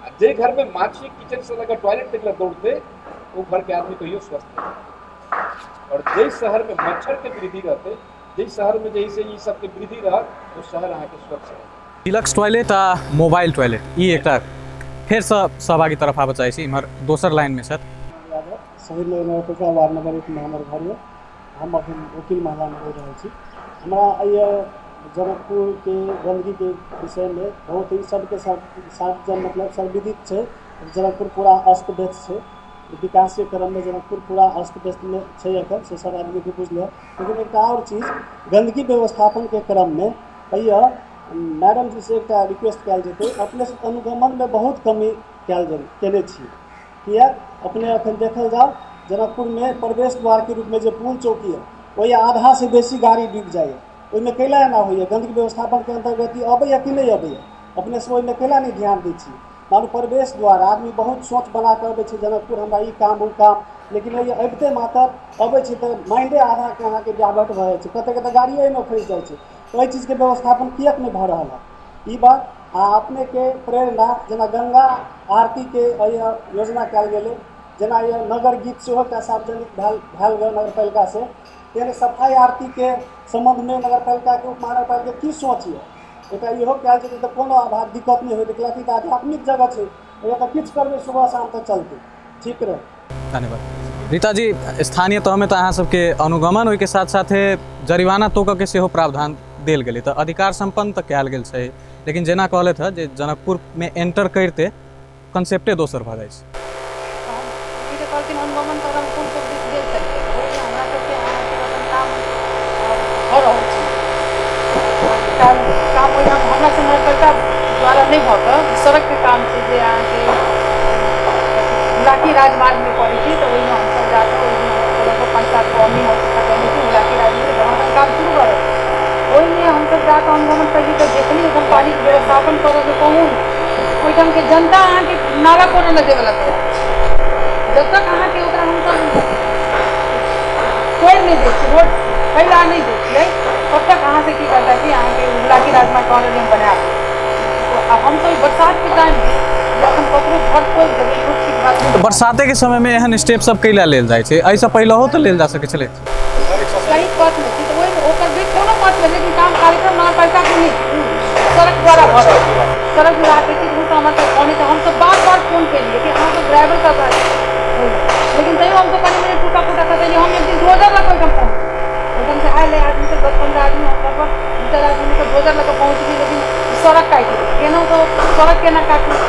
Speaker 6: आ जे घर में माछी किचन से लगा टॉयलेट तक दौड़ते वो घर के आदमी कहियो स्वस्थ नहीं। और जै शहर में मच्छर के वृद्धि रहते, जै शहर में जैसे ई सबके वृद्धि रहत, वो शहर अहाँके स्वच्छ रहत।
Speaker 1: डिलक्स टॉयलेट आ मोबाइल टॉयलेट ई एकटा फेरसँ सहभागी तरफ आबऽ चाहै छी, इम्हर दोसर लाइनमे छथि।
Speaker 11: शहीद नगरपालिका वार्ड नंबर 1 में हमर घर यऽ, हम अखन वकील महलामे रहि रहल छी। हमरा एहि जनकपुरके गन्दगीके विषयमे बहुत ही सबके सार्वजन मतलब सर्वविदित छै। जनकपुर पूरा अस्त व्यस्त छै, विकासके क्रममे जनकपुर पूरा अस्त व्यस्तमे छै एखन, से सब आदमीके बुझल। लेकिन एकटा आओर चीज, गन्दगी व्यवस्थापनके क्रममे एहि मैडम जी से एकटा रिक्वेस्ट कयल जेतै, अपने अनुगमनमे बहुत कमी कयने छी। किएक अपने अखन देखल जाउ जनकपुरमे प्रवेश द्वारके रूपमे जे पुल चौकी यऽ ओहि आधासँ बेसी गाड़ी डूबि जाइए, ओहिमे कैला एना होइए? गन्दगी व्यवस्थापनके अन्तर्गत ई अबैए कि नहि अबैए? अपने सब ओहिमे कैला नहि ध्यान दै छी? मानू प्रवेश द्वार आदमी बहुत सोच बना कऽ अबै छै जनकपुर, हमरा ई काम ओ काम, लेकिन ओहि अबिते मात्र अबै छै तऽ माइंडे आधाके अहाँके डाइवर्ट भऽ जाइ छै, कतऽ कतऽ गाड़िए ओहिमे फँसि जाइ छै। तऽ एहि चीजके व्यवस्थापन किएक नहि भऽ रहल है ई बात? आ अपनेके प्रेरणा जेना गंगा आरतीके एहि योजना कयल गेलै, जेना यह नगर गीत सेहो एकटा सार्वजनिक भेल गेल नगरपालिकासँ, तेहन सफाइ आरतीके सम्बन्धमे नगरपालिकाके उपमहानगरपालिकाके की सोच यऽ? एकटा इहो कयल जेतै तऽ कोनो अभाव दिक्कत नहि होतै, कियाकि तऽ आध्यात्मिक जगह छै, एहिमे तऽ किछु करबै सुबह शाम तऽ चलतै, ठीक रहै।
Speaker 1: धन्यवाद। रीता जी, स्थानीय तहमे तऽ अहाँ सबके अनुगमन ओहिके साथ साथे जरिमाना तोकऽके सेहो प्रावधान देल गेलै, तऽ अधिकार सम्पन्न तऽ कयल गेल छै, लेकिन जेना कहलथि हँ जे जनकपुरमे एंटर करिते कंसेप्टे दोसर भऽ जाइ छै।
Speaker 4: ई तऽ कहलखिन अनुगमन तऽ हम कोन सब दिस गेल छलियै, ओहिमे हमरा सबके अहाँके अपन काम भऽ रहल छै। काम काम ओहिठाम हमरा सब नगरपालिका द्वारा नहि भऽ कऽ सड़कके काम छै जे अहाँके हुलाकी राजमार्गमे पड़ै छै, तऽ ओहिमे हमसब जाकऽ ओहिमे लगभग 5-7 गो अमीन खतौनी छै हुलाकी राजमार्ग, जहाँ काम शुरू भऽ रहल छै। ओहिमे हमसब जाकऽ अनुगमन कयली तऽ देखली ओहिठाम पानिके व्यवस्थापन करऽके कहूँ ओहिठामके जनता अहाँके नाला कोरऽ लए देबऽ तैयार छै। जब तक अहाँके ओकरा हमसब तोड़ि नहि दै छियै, रोड फैला नहि दै छियै, तब तक अहाँ से की करता कि अहाँके हुलाकी राजमार्ग कहल हम बनायब। आब हमसब बरसातके टाइममे जखन ककरो घर तोड़ि देबै इहो ठीक बात नहि।
Speaker 1: बरसाते के समय में एहन स्टेप सब कैला लेल जाइ छै? एहिसँ पहिलहो तऽ लेल जा सकै छलै।
Speaker 4: सही पथमे छी तऽ ओहिमे ओकर भी कोनो पथमे, लेकिन काम कार्यक्रम नगरपालिकाके नहि, सड़क द्वारा भऽ रहल छै। सड़क विभागके छै, ओ तऽ हमर सब कहने छै। हमसब बार बार फोन केलियै कि अहाँसब ड्राइवर का काज, लेकिन तैयो हमसब कनि मनि टूटा फूटा खसैलियै। हम एक दिन डोजर लऽ कऽ ओहिठाम पहुँचली, ओहिठाम से आयल आदमी सब 10-15 आदमी, हम लगभग 2-4 आदमी सब डोजर लऽ कऽ पहुँचली, लेकिन सड़क काटि देलकै। केना तऽ सड़क केना काटू?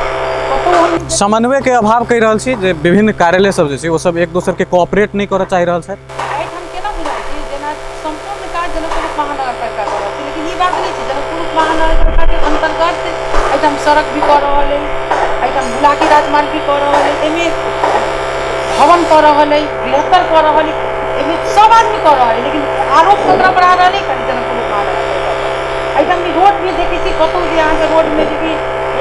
Speaker 4: कतहु हम
Speaker 1: समन्वय के अभाव कहि रहल छी जे विभिन्न कार्यालय सब जे छै ओ सब एक दोसर के कोऑपरेट नहि करऽ चाहि रहल छथि।
Speaker 4: एहिठाम केना बुझाइ छै जेना सम्पूर्ण काज जनकपुर उप महानगरपालिका कऽ रहल छै, लेकिन ई बात नहि छै। जनकपुर उप महानगरपालिकाके अन्तर्गत एहिठाम सड़क भी कऽ रहल अइ, एहिठाम हुलाकी राजमार्ग भी कऽ रहल अइ, एहिमे भवन कऽ रहल अइ, बृहत्तर कऽ रहल अइ, एहिमे सब आदमी कऽ रहल अइ, लेकिन आरोप ककरा पर आ रहल अइ? खाली जनकपुर उप महानगरपालिका पर। एहिठाम भी रोड भी देखै छी कतहु जे अहाँके रोडमे जे कि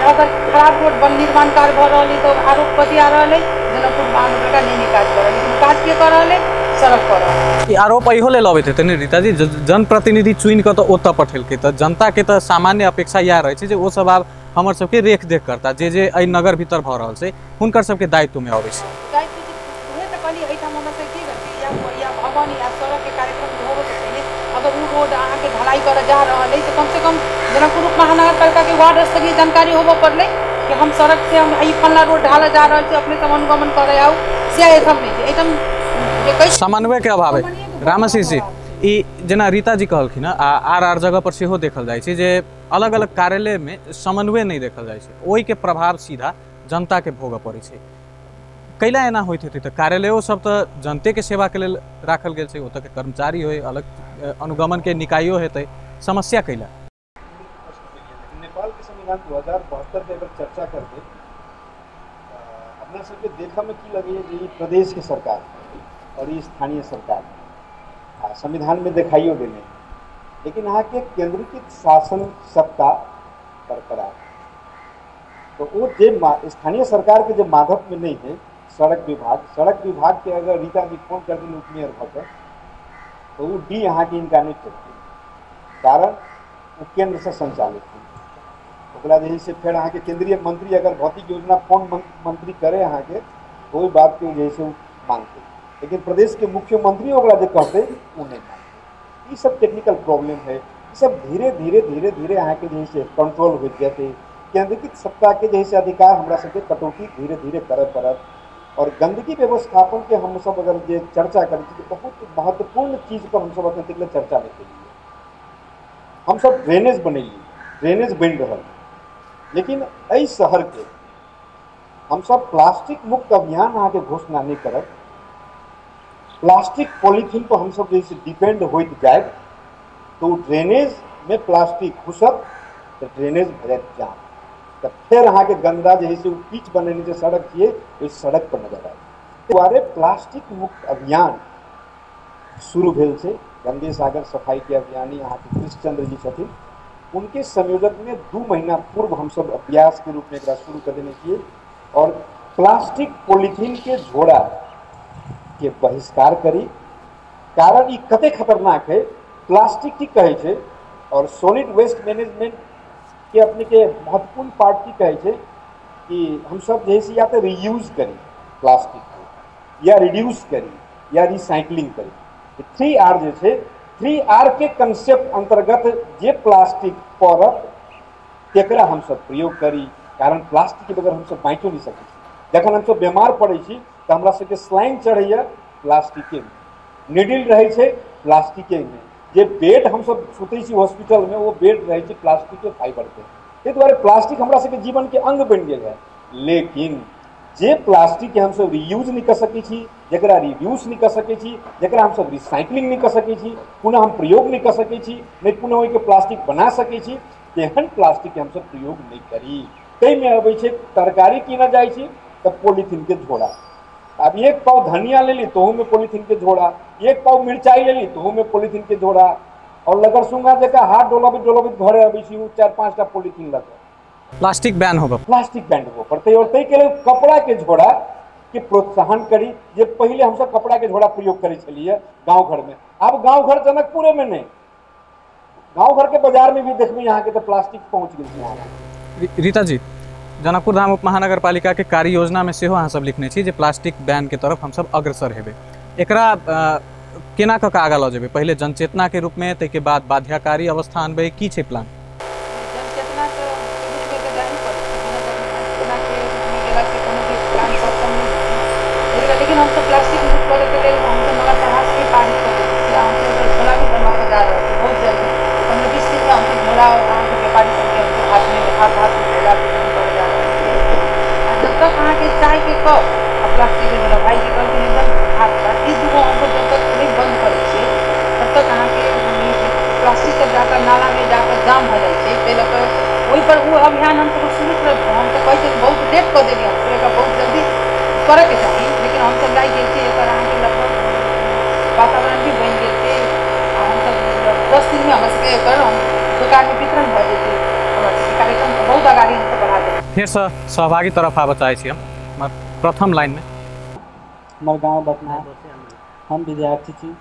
Speaker 4: अगर खराब रोड बन निर्माण कार्य भऽ रहल अइ तऽ आरोप कथी आ रहल अइ? जनकपुर महानगरपालिका नहि नहि काज कऽ रहल, लेकिन काज के कऽ रहल अइ? सड़क कऽ रहल।
Speaker 1: ई आरोप इहो लेल अबैत हेतै ने रीता जी, जनप्रतिनिधि चुनि कऽ तऽ ओतऽ पठेलकै, तऽ जनताके तऽ सामान्य अपेक्षा इएह रहै छै जे ओ सब आब हमर सबके रेख देख करता, जे जे एहि नगर भीतर भऽ रहल छै हुनकर सबके दायित्वमे अबै छै।
Speaker 4: दायित्व उहे तऽ कहली, एहिठाम हमर सबके की गलती? या भवन या सड़कके कार्यक्रम होबऽसँ पहिले अगर ओ रोड अहाँके ढलाई करऽ जा रहल अइ तऽ कमसँ कम जनकपुर उप महानगरपालिकाके वार्ड स्तरीय जानकारी होबऽ पड़लै कि हम सड़क से हम ई फल्ला रोड ढालऽ जा रहल छी, अपने सब अनुगमन करऽ आउ। से एहिठाम नहि छै। एहिठाम
Speaker 1: समन्वय के अभाव है। रामाशीष जी, ई जेना रीता जी कहलखिन हँ, आ आर आर जगह पर सेहो देखल जाइ छै जे अलग अलग कार्यालय में समन्वय नहि देखल जाइ छै, ओहिके प्रभाव सीधा जनता के भोगऽ पड़ै छै। कैला एना होइत हेतै? तऽ कार्यालयो सब तऽ जनते के सेवा के लेल राखल गेल छै, ओतऽ के कर्मचारी होइ, अलग अनुगमन के निकायो हेतै, समस्या कैला?
Speaker 6: नेपाल के संविधान 2072 के अगर चर्चा करबै, अपना सबके देखऽ में की लगैए जे ई प्रदेश के सरकार और ई स्थानीय सरकार आ संविधान में देखाइयो देने, लेकिन अहाँके केंद्रीकृत शासन सत्ता बरकरार। तो वो जे स्थानीय सरकार के जे माधव में नहीं है सड़क विभाग, सड़क विभाग के अगर रीता जी फोन कर दिन उपमेयर भऽ कऽ तो वो डी अहाँके इनका नहीं ठेकतै, कारण वो केंद्र से संचालित है। ओकरा जे है से फेर अहाँके केंद्रीय मंत्री अगर भौतिक योजना फोन मंत्री करे अहाँके, तो ओहि बातके जे है से मानतै, लेकिन प्रदेश के मुख्यमंत्री ओकरा जे कहतै ओ नहीं मानतै। ई सब टेक्निकल प्रॉब्लम है। ई सब धीरे धीरे धीरे धीरे अहाँके जे है से कंट्रोल होइत जेतै। केंद्रीकृत सत्ता के जे है से अधिकार हमरा सबके कटौती धीरे धीरे करय पड़त। और गंदगी व्यवस्थापन के हम सब अगर जे चर्चा करै छी, बहुत महत्वपूर्ण चीज पर हम सब अखन तक चर्चा नहीं केलियै। हम सब ड्रेनेज बनेलियै, ड्रेनेज बनि रहल, लेकिन एहि शहर के हम सब प्लास्टिक मुक्त अभियान अहाँके घोषणा नहीं करब, प्लास्टिक पॉलीथीन पर हम सब जे डिपेंड होइत जायब तो ड्रेनेज में प्लास्टिक घुसत तो ड्रेनेज भऽ जायत जाम, तऽ फेर अहाँके गंदा जे है से पीच बनेने जे सड़क छियै ओहि सड़क पर नजर आयत। दुआरे प्लास्टिक मुक्त अभियान शुरू भेल छै। गंगे सागर सफाई के अभियानी अहाँके कृष्णचंद्र जी छथिन, उनके संयोजक में 2 महीना पूर्व हम सब अभ्यास के रूप में एकरा शुरू कर देने छियै और प्लास्टिक पॉलीथीन के झोरा के बहिष्कार करी। कारण ई कते खतरनाक है, प्लास्टिक की कहै छै और सॉलिड वेस्ट मैनेजमेंट के अपने के महत्वपूर्ण पार्ट की कहै छै कि हम सब जे है या तो रीयूज करी प्लास्टिक के, या रिड्यूस करी, या रिसाइकलिंग करी। 3R जे छै, 3R के कंसेप्ट अंतर्गत जे प्लास्टिक पड़त तेकरा हम सब प्रयोग करी, कारण प्लास्टिक के बगैर हम सब बाँचियो नहीं सकै छी। जखन हम सब बीमार पड़ै छी तऽ हमरा सबके स्लाइन चढ़ैया प्लास्टिके में, निडिल रहै छै प्लास्टिके में, जे बेड हमसब सुतै छी हॉस्पिटल में वो बेड रहै छै प्लास्टिके फाइबर के। ताहि दुआरे प्लास्टिक हमरा सबके जीवन के अंग बनि गेल है। लेकिन जे प्लास्टिक के हमसब रीयूज नहीं कर सकै छी, जकरा रिड्यूस नहीं कर सकै छी, जकरा हमसब रिसाइकलिंग नहीं कर सकै छी, पुनः हम प्रयोग नहीं कर सकै छी, नहीं पुनः ओहिके प्लास्टिक बना सकै छी, तेहन प्लास्टिक के हमसब प्रयोग नहीं करी। ताहिमे अबै छै तरकारी कीनऽ जाइ छी तऽ पोलिथीन के झोरा, आब एक पाव धनिया लेली तोहूमे पोलिथीन के झोरा, एक पाव मिरचाई लेली तोहूमे पोलिथीन के झोरा, और लगरसुंगा जकाँ हाथ डोलबैत डोलबैत घरे अबै छी ओ 4-5 टा पोलिथीन लऽ कऽ।
Speaker 1: प्लास्टिक बैन होबऽ,
Speaker 6: प्लास्टिक बैन होबऽ पड़तै। और ताहिके लेल कपड़ा के झोरा के प्रोत्साहन करी। जे पहिले हमसब कपड़ा के झोरा प्रयोग करै छलियै गाँव घरमे, आब गाँव घर जनकपुरेमे नहि, गाँव घरके बाजारमे भी देखबै अहाँके तऽ प्लास्टिक पहुँच गेल छै अहाँके।
Speaker 1: रीता जी, जनकपुर धाम उप महानगरपालिका के कार्य योजना में सेहो अहाँ सब लिखने छी जे प्लास्टिक बैन के तरफ हमसब अग्रसर हेबै। एकरा केना कऽ आगाँ लऽ जेबै? पहिले जनचेतना के रूप में, ताहिके बाद बाध्यकारी अवस्था अनबै, की छै प्लान?
Speaker 4: जनचेतना के रूप में तऽ जाही पड़ै छै, बिना जनचेतना के रूप में गेला से कोनो भी प्लान सक्षम नहि छै। लेकिन हमसब प्लास्टिक मुक्त करैके लेल हमसब नगर सभा से भी पारित कऽ देने छी, हमसब झोला भी बनवा कऽ जा रहल छी। बहुत जल्दी 15-20 दिन में हमसब झोला अहाँके व्यापारी सबके हमसब हाथमे हाथ हाथमे झोला वितरण करै जा रहल छी। आ जब तक अहाँके चायके कप आ प्लास्टिकके झोला, भाइजी कहलखिन एकदम हाथ बात, ई दूगो हमसब जब तक नहि बन्द करै छियै तब तक अहाँके प्लास्टिक सब जाकऽ नालामे जाकऽ जाम भऽ जाइ छै। ताहि लऽ कऽ ओहिपर ओ अभियान हमसब शुरू करब। हम तऽ कहै छियै बहुत लेट कऽ देलियै हमसब, एकरा बहुत जल्दी करऽके चाही, लेकिन हमसब लागि गेल छी। एकर अहाँके लगभग वातावरण भी बनि गेल छै आ हमसब 10 दिनमे हमरा सबके एकर दोकानमे वितरण भऽ जेतै। हमरा सबके कार्यक्रम बहुत अगाडि हमसब बढ़ा देबै।
Speaker 1: फेरसँ सहभागी तरफ आबऽ चाहै छी हम प्रथम लाइनमे।
Speaker 8: हमर गाँव बतना, हम विद्यार्थी छी।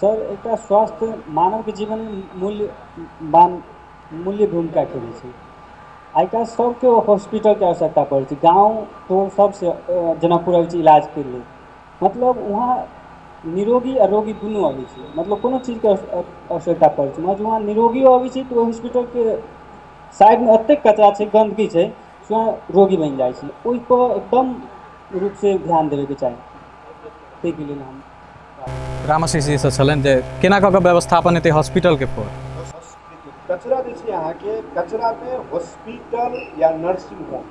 Speaker 8: सर, एकटा स्वास्थ्य मानवके जीवनमे मूल्य भूमिका खेलै छै। आइ काल्हि सबके हॉस्पिटलके आवश्यकता पड़ै छै, गाँव टोल सबसे जनकपुर अबै छै इलाजके लेल। मतलब वहाँ निरोगी आ रोगी दुनू अबै छै, मतलब कोनो चीजके आवश्यकता पड़ै छै। मगर वहाँ निरोगियो अबै छै तऽ ओहि हॉस्पिटलके साइडमे एतेक कचरा छै, गन्दगी छै, से वहाँ रोगी बनि जाइ छै। ओहिपर एकदम रूपसँ ध्यान देबैके चाही। ताहिके लेल हम
Speaker 1: रामाशीष जी से छलनि जे केना कऽ कऽ व्यवस्थापन हेतै हॉस्पिटल के फोर।
Speaker 6: कचरा जे छै अहाँके, कचरामे हॉस्पिटल या नर्सिंग होम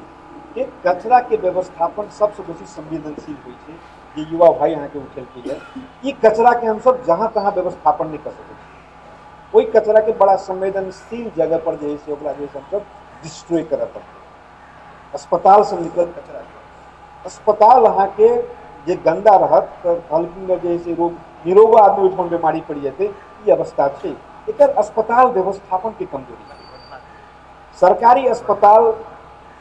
Speaker 6: के कचरा के व्यवस्थापन सबसँ बेसी संवेदनशील होइ छै। जे युवा भाई अहाँके उठेलकै ई कचरा के हमसब जहाँ तहाँ व्यवस्थापन नहि कऽ सकै छी। ओहि कचरा के बड़ा संवेदनशील जगह पर जे है से ओकरा जे हमसब डिस्ट्रॉय करऽ पड़तै। अस्पताल से निकलल कचरा के, अस्पताल अहाँके जे गन्दा रहत तऽ कहलखिन जे है से रोग निरोगो आदमी ओहिठाम बीमारी पड़ि जेतै, ई अवस्था छै। एकर अस्पताल व्यवस्थापन के कमजोरी छै। सरकारी अस्पताल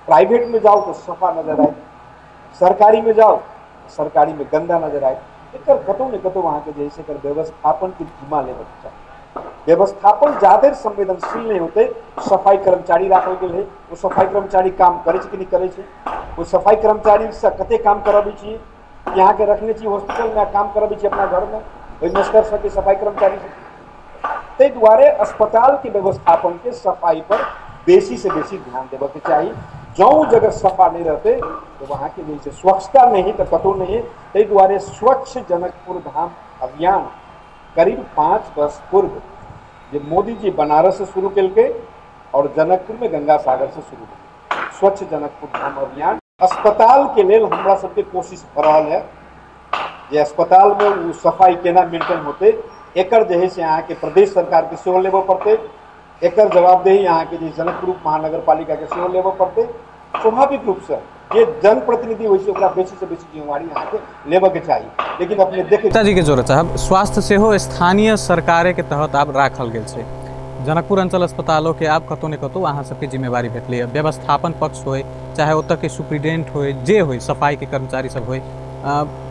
Speaker 6: प्राइवेट में जाओ तो सफा नजर आए, सरकारी में जाओ सरकारी में गंदा नजर आए। एकर कतौ ने कतौ अहाँके जे है से एकर व्यवस्थापन के जिम्मा लेबऽ चाही। व्यवस्थापन जाधरि संवेदनशील नहीं होते, सफाई कर्मचारी राखल गेल है, ओ सफाई कर्मचारी काम करै छै कि नहि करै छै, ओ सफाई कर्मचारी से कते काम करबै छी, अहाँके रखने छी हॉस्पिटल में काम करबै छी अपना घरमे, ओहि मास्टर सबके सफाई कर्मचारी सब। ताहि दुआरे अस्पताल के व्यवस्थापन के सफाई पर बेसी से बेसी ध्यान देबऽ के चाही। जौं जगह सफा नहीं रहते तो वहाँ के जे स्वच्छता नहीं तो कतौ नहीं। ताहि दुआरे स्वच्छ जनकपुर धाम अभियान करीब 5 वर्ष पूर्व जे मोदी जी बनारस से शुरू केलकै और जनकपुर में गंगा सागर से शुरू भेलै स्वच्छ जनकपुर धाम अभियान। अस्पताल के लेल हमरा सबके कोशिश भऽ रहल है जे अस्पताल में ओ सफाई केना मेंटेन होते, एकर जे है से अहाँके प्रदेश सरकार के सेहो लेबऽ पड़तै, एकर जवाबदेही अहाँके जे जनकपुर महानगरपालिका के सेहो लेबऽ पड़तै। स्वाभाविक रूपसँ जे जनप्रतिनिधि होइ छै ओकरा बेसी से बेसी जिम्मेवारी अहाँके लेबऽ के चाही। लेकिन अपने देख
Speaker 1: जी के जोड़ऽ चाहब, स्वास्थ्य सेहो स्थानीय सरकारे के तहत आब राखल गेल छै। जनकपुर अंचल अस्पतालो के आब कतौ ने कतौ अहाँ सबके जिम्मेवारी भेटलै। व्यवस्थापन पक्ष होय, चाहे ओतऽ के सुप्रिटेंडेंट होय, जे होय, सफाई के कर्मचारी सब होय,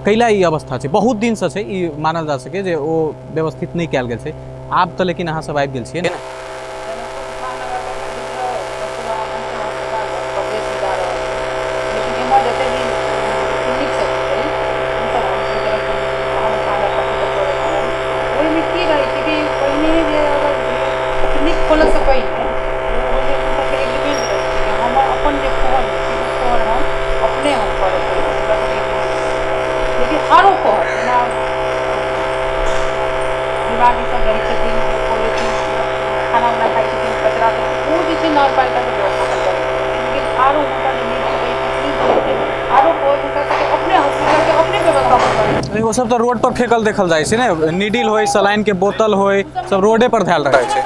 Speaker 1: कैला ई अवस्था छै? बहुत दिनसँ छै ई मानल जा सके जे ओ व्यवस्थित नहि कयल गेल छै। आब तऽ लेकिन अहाँ सब आबि गेल छियै ने।
Speaker 4: ओहिमे की रहै छै कि पहिने जे अगर क्लिनिक खोलऽसँ पहिने ओहिमे हुनकर एग्रीमेंट रहै छै कि हमर अपन जे फोहर होइ छै ओ फोहर हम अपने हम करब, लेकिन आरो फोहर जेना छै नगरपालिका के व्यवस्थापन करै, लेकिन आरो हुनका जे निजी आरो हुनका सबके अपने हॉस्पिटल के अपने व्यवस्थापन करै।
Speaker 1: ओ सब तऽ रोड पर फेकल देखल जाइ छै ने, नीडल होय, सलाइन के बोतल होय, सब रोडे पर धयल रहै छै।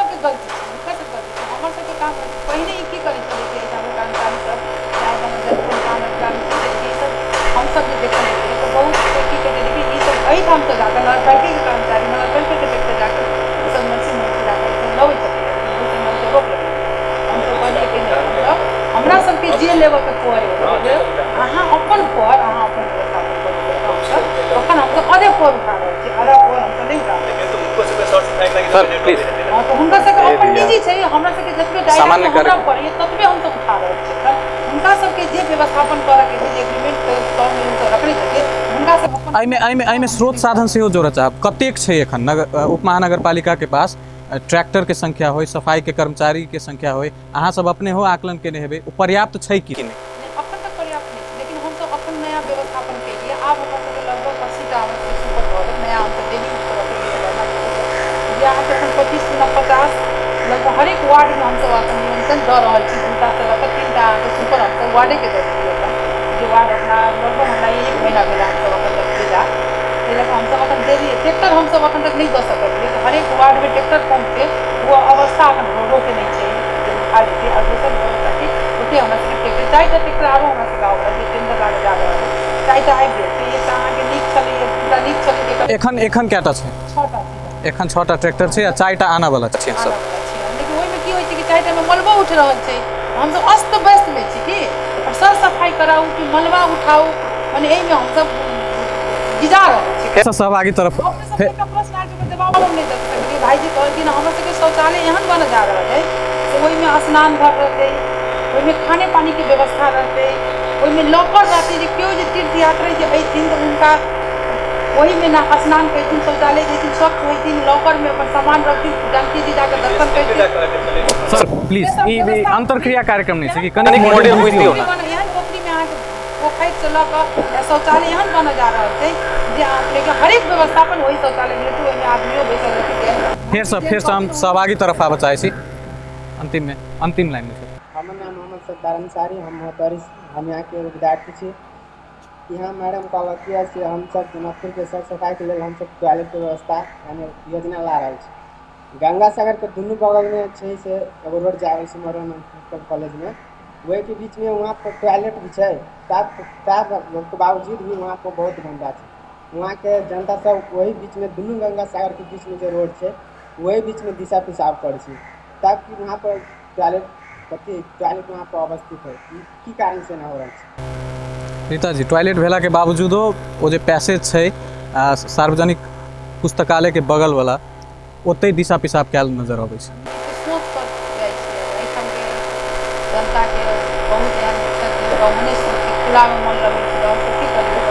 Speaker 4: हमर सबके काम पहिने ई की करै छलै कि एहिठाम कर्मचारी सब चाहे हम सब जे देखल रहियै तऽ बहुत की कहै छै कि ई सब एहिठामसँ जाकऽ नगरपालिकेके कर्मचारी नगरपालिकेके ट्रैक्टर जाकऽ सब नर्सिंग होमसँ जाकऽ लबै छथिन, रोक लेबै। हमसब कहलियै कि नहि, हमरा सबके जे लेबऽके फोहर अहाँ अपन फोहर अहाँ अपन व्यवस्थापन करू। तखन हमसब आधे फोहर उठा रहल छी, आधा फोहर हमसब नहि उठा रहल छी। तऽ हुनका सबके अपन निजी छै, हमरा सबके जतबे दायरा हमरा पड़ैए ततबे हमसब उठा रहल छी। हुनका सबके जे व्यवस्थापन करऽके छै, जे एग्रीमेंट रखने छथिन हुनका सब अपन।
Speaker 1: एहिमे स्रोत साधन सेहो जोड़ऽ चाहब, कतेक छै एखन उप महानगरपालिका के पास ट्रैक्टर के संख्या होय, सफाई के कर्मचारी के संख्या होय, अहाँ सब अपने हो आकलन केने हेबै, ओ पर्याप्त छै कि नहि?
Speaker 4: अखन तक पर्याप्त नहि छै, लेकिन हमसब अखन नया व्यवस्थापन केलियै। आब हमर सबके लगभग 80टा सुपर भऽ गेल नया, हमसब डेली यूज करऽ के जे अहाँके अखन 25 से 50 लगभग हरेक वार्डमे हमसब अखन नियंत्रण दऽ रहल छी। 2टा से लऽ कऽ 3टा अहाँके सुपर हमसब वार्डेके दऽ देलियै अखन, जे वार्ड अपना लगभग हमरा 1 महीना भेल हमसब अखन तक देला, ताहि लऽ कऽ हमसब अखन देलियै। ट्रैक्टर हमसब अखन तक नहि दऽ सकलियै, हरेक वार्डमे ट्रैक्टर पहुँचतै ओ अवस्था अखन रोडोके नहि छै जे उठा लेतै। आ दोसर व्यवस्था छै ओतेक हमरा सबके ट्रैक्टर 4टा ट्रैक्टर आरो हमरा सबके आबऽ जे टेंडर लागल जा रहल है, 4टा आबि गेल छै। एकटा अहाँके नीक छलैए, 2टा नीक छलै।
Speaker 1: एखन एखन कएटा छै?
Speaker 4: 6टा छै
Speaker 1: एखन, 6टा ट्रैक्टर छै आ 4टा आनऽ वाला छै सब।
Speaker 4: लेकिन ओहिमे की होइ छै कि 4टामे मलबो उठि रहल छै, हमसब अस्त व्यस्तमे छी कि आब सर सफाइ कराउ कि मलबा उठाउ, मने एहिमे हमसब गिजा रहल छी।
Speaker 1: सहभागी तरफ
Speaker 4: एकटा प्रश्न आयल छै, जवाब हम नहि दऽ सकलियै। भाईजी कहलखिन हमर सबके शौचालय एहन बनऽ जा रहल है से ओहिमे स्नान घर रहतै, ओहिमे खाने पानीके व्यवस्था रहतै, ओहिमे लॉकर रहतै जे केओ जे तीर्थ यात्री जे अयथिन तऽ हुनका ओहिमे ना स्नान करथिन, शौचालय जैथिन, स्वच्छ होइथिन, लॉकरमे अपन सामान रखथिन, जानकी जी जाके दर्शन करथिन।
Speaker 1: सर प्लीज, ई अंतरक्रिया कार्यक्रम नहि छै कि कनिक मॉडल बुझियौ ना।
Speaker 4: एहन पोखरिमे अहाँके पोखरिसँ लऽ कऽ शौचालय एहन बनऽ जा रहल छै जे अहाँके हरेक व्यवस्थापन ओहि शौचालयमे रहतै, ओहिमे आदमियो बैसल रहतै।
Speaker 1: फेरसँ हम सहभागी तरफ आबऽ चाहै छी अन्तिममे, अन्तिम लाइनमे। सर
Speaker 12: हमर नाम मोहम्मद सद्दार अंसारी, हम हम यहाँके एगो विद्यार्थी छी। यहाँ मैडम कहलक यऽ से हमसब जनकपुरके सर सफाइके लेल हमसब टॉयलेटके व्यवस्था यानी योजना ला रहल छी। गंगा सागरके दुनू बगलमे छै से एगो रोड जा रहल छै मधुबनी कॉलेजमे, ओहिके बीचमे वहाँ पर टॉयलेट भी छै, तार बावजूद भी वहाँ पर बहुत गंदा छै। वहाँके जनता सब वही बीचमे दुनू गंगा सागरके बीचमे जे रोड छै वही बीचमे दिशा पेशाब करै छै, ताकि वहाँ पर टॉयलेट टॉयलेट वहाँ पर अवस्थित है, की कारण से ना हो रहल छै?
Speaker 1: रीता जी, टॉयलेट भेलाके बावजूदो ओ जे पैसेज छै सार्वजनिक पुस्तकालयके बगलवला, ओतहि दिशा पेशाब कयल नजर अबै छै।
Speaker 4: सोच पर जाइ छै एहिठामके जनताके, बहुत एहन छथिन ओहने सोच खुलामे मन लगै छै, हमसब की करियै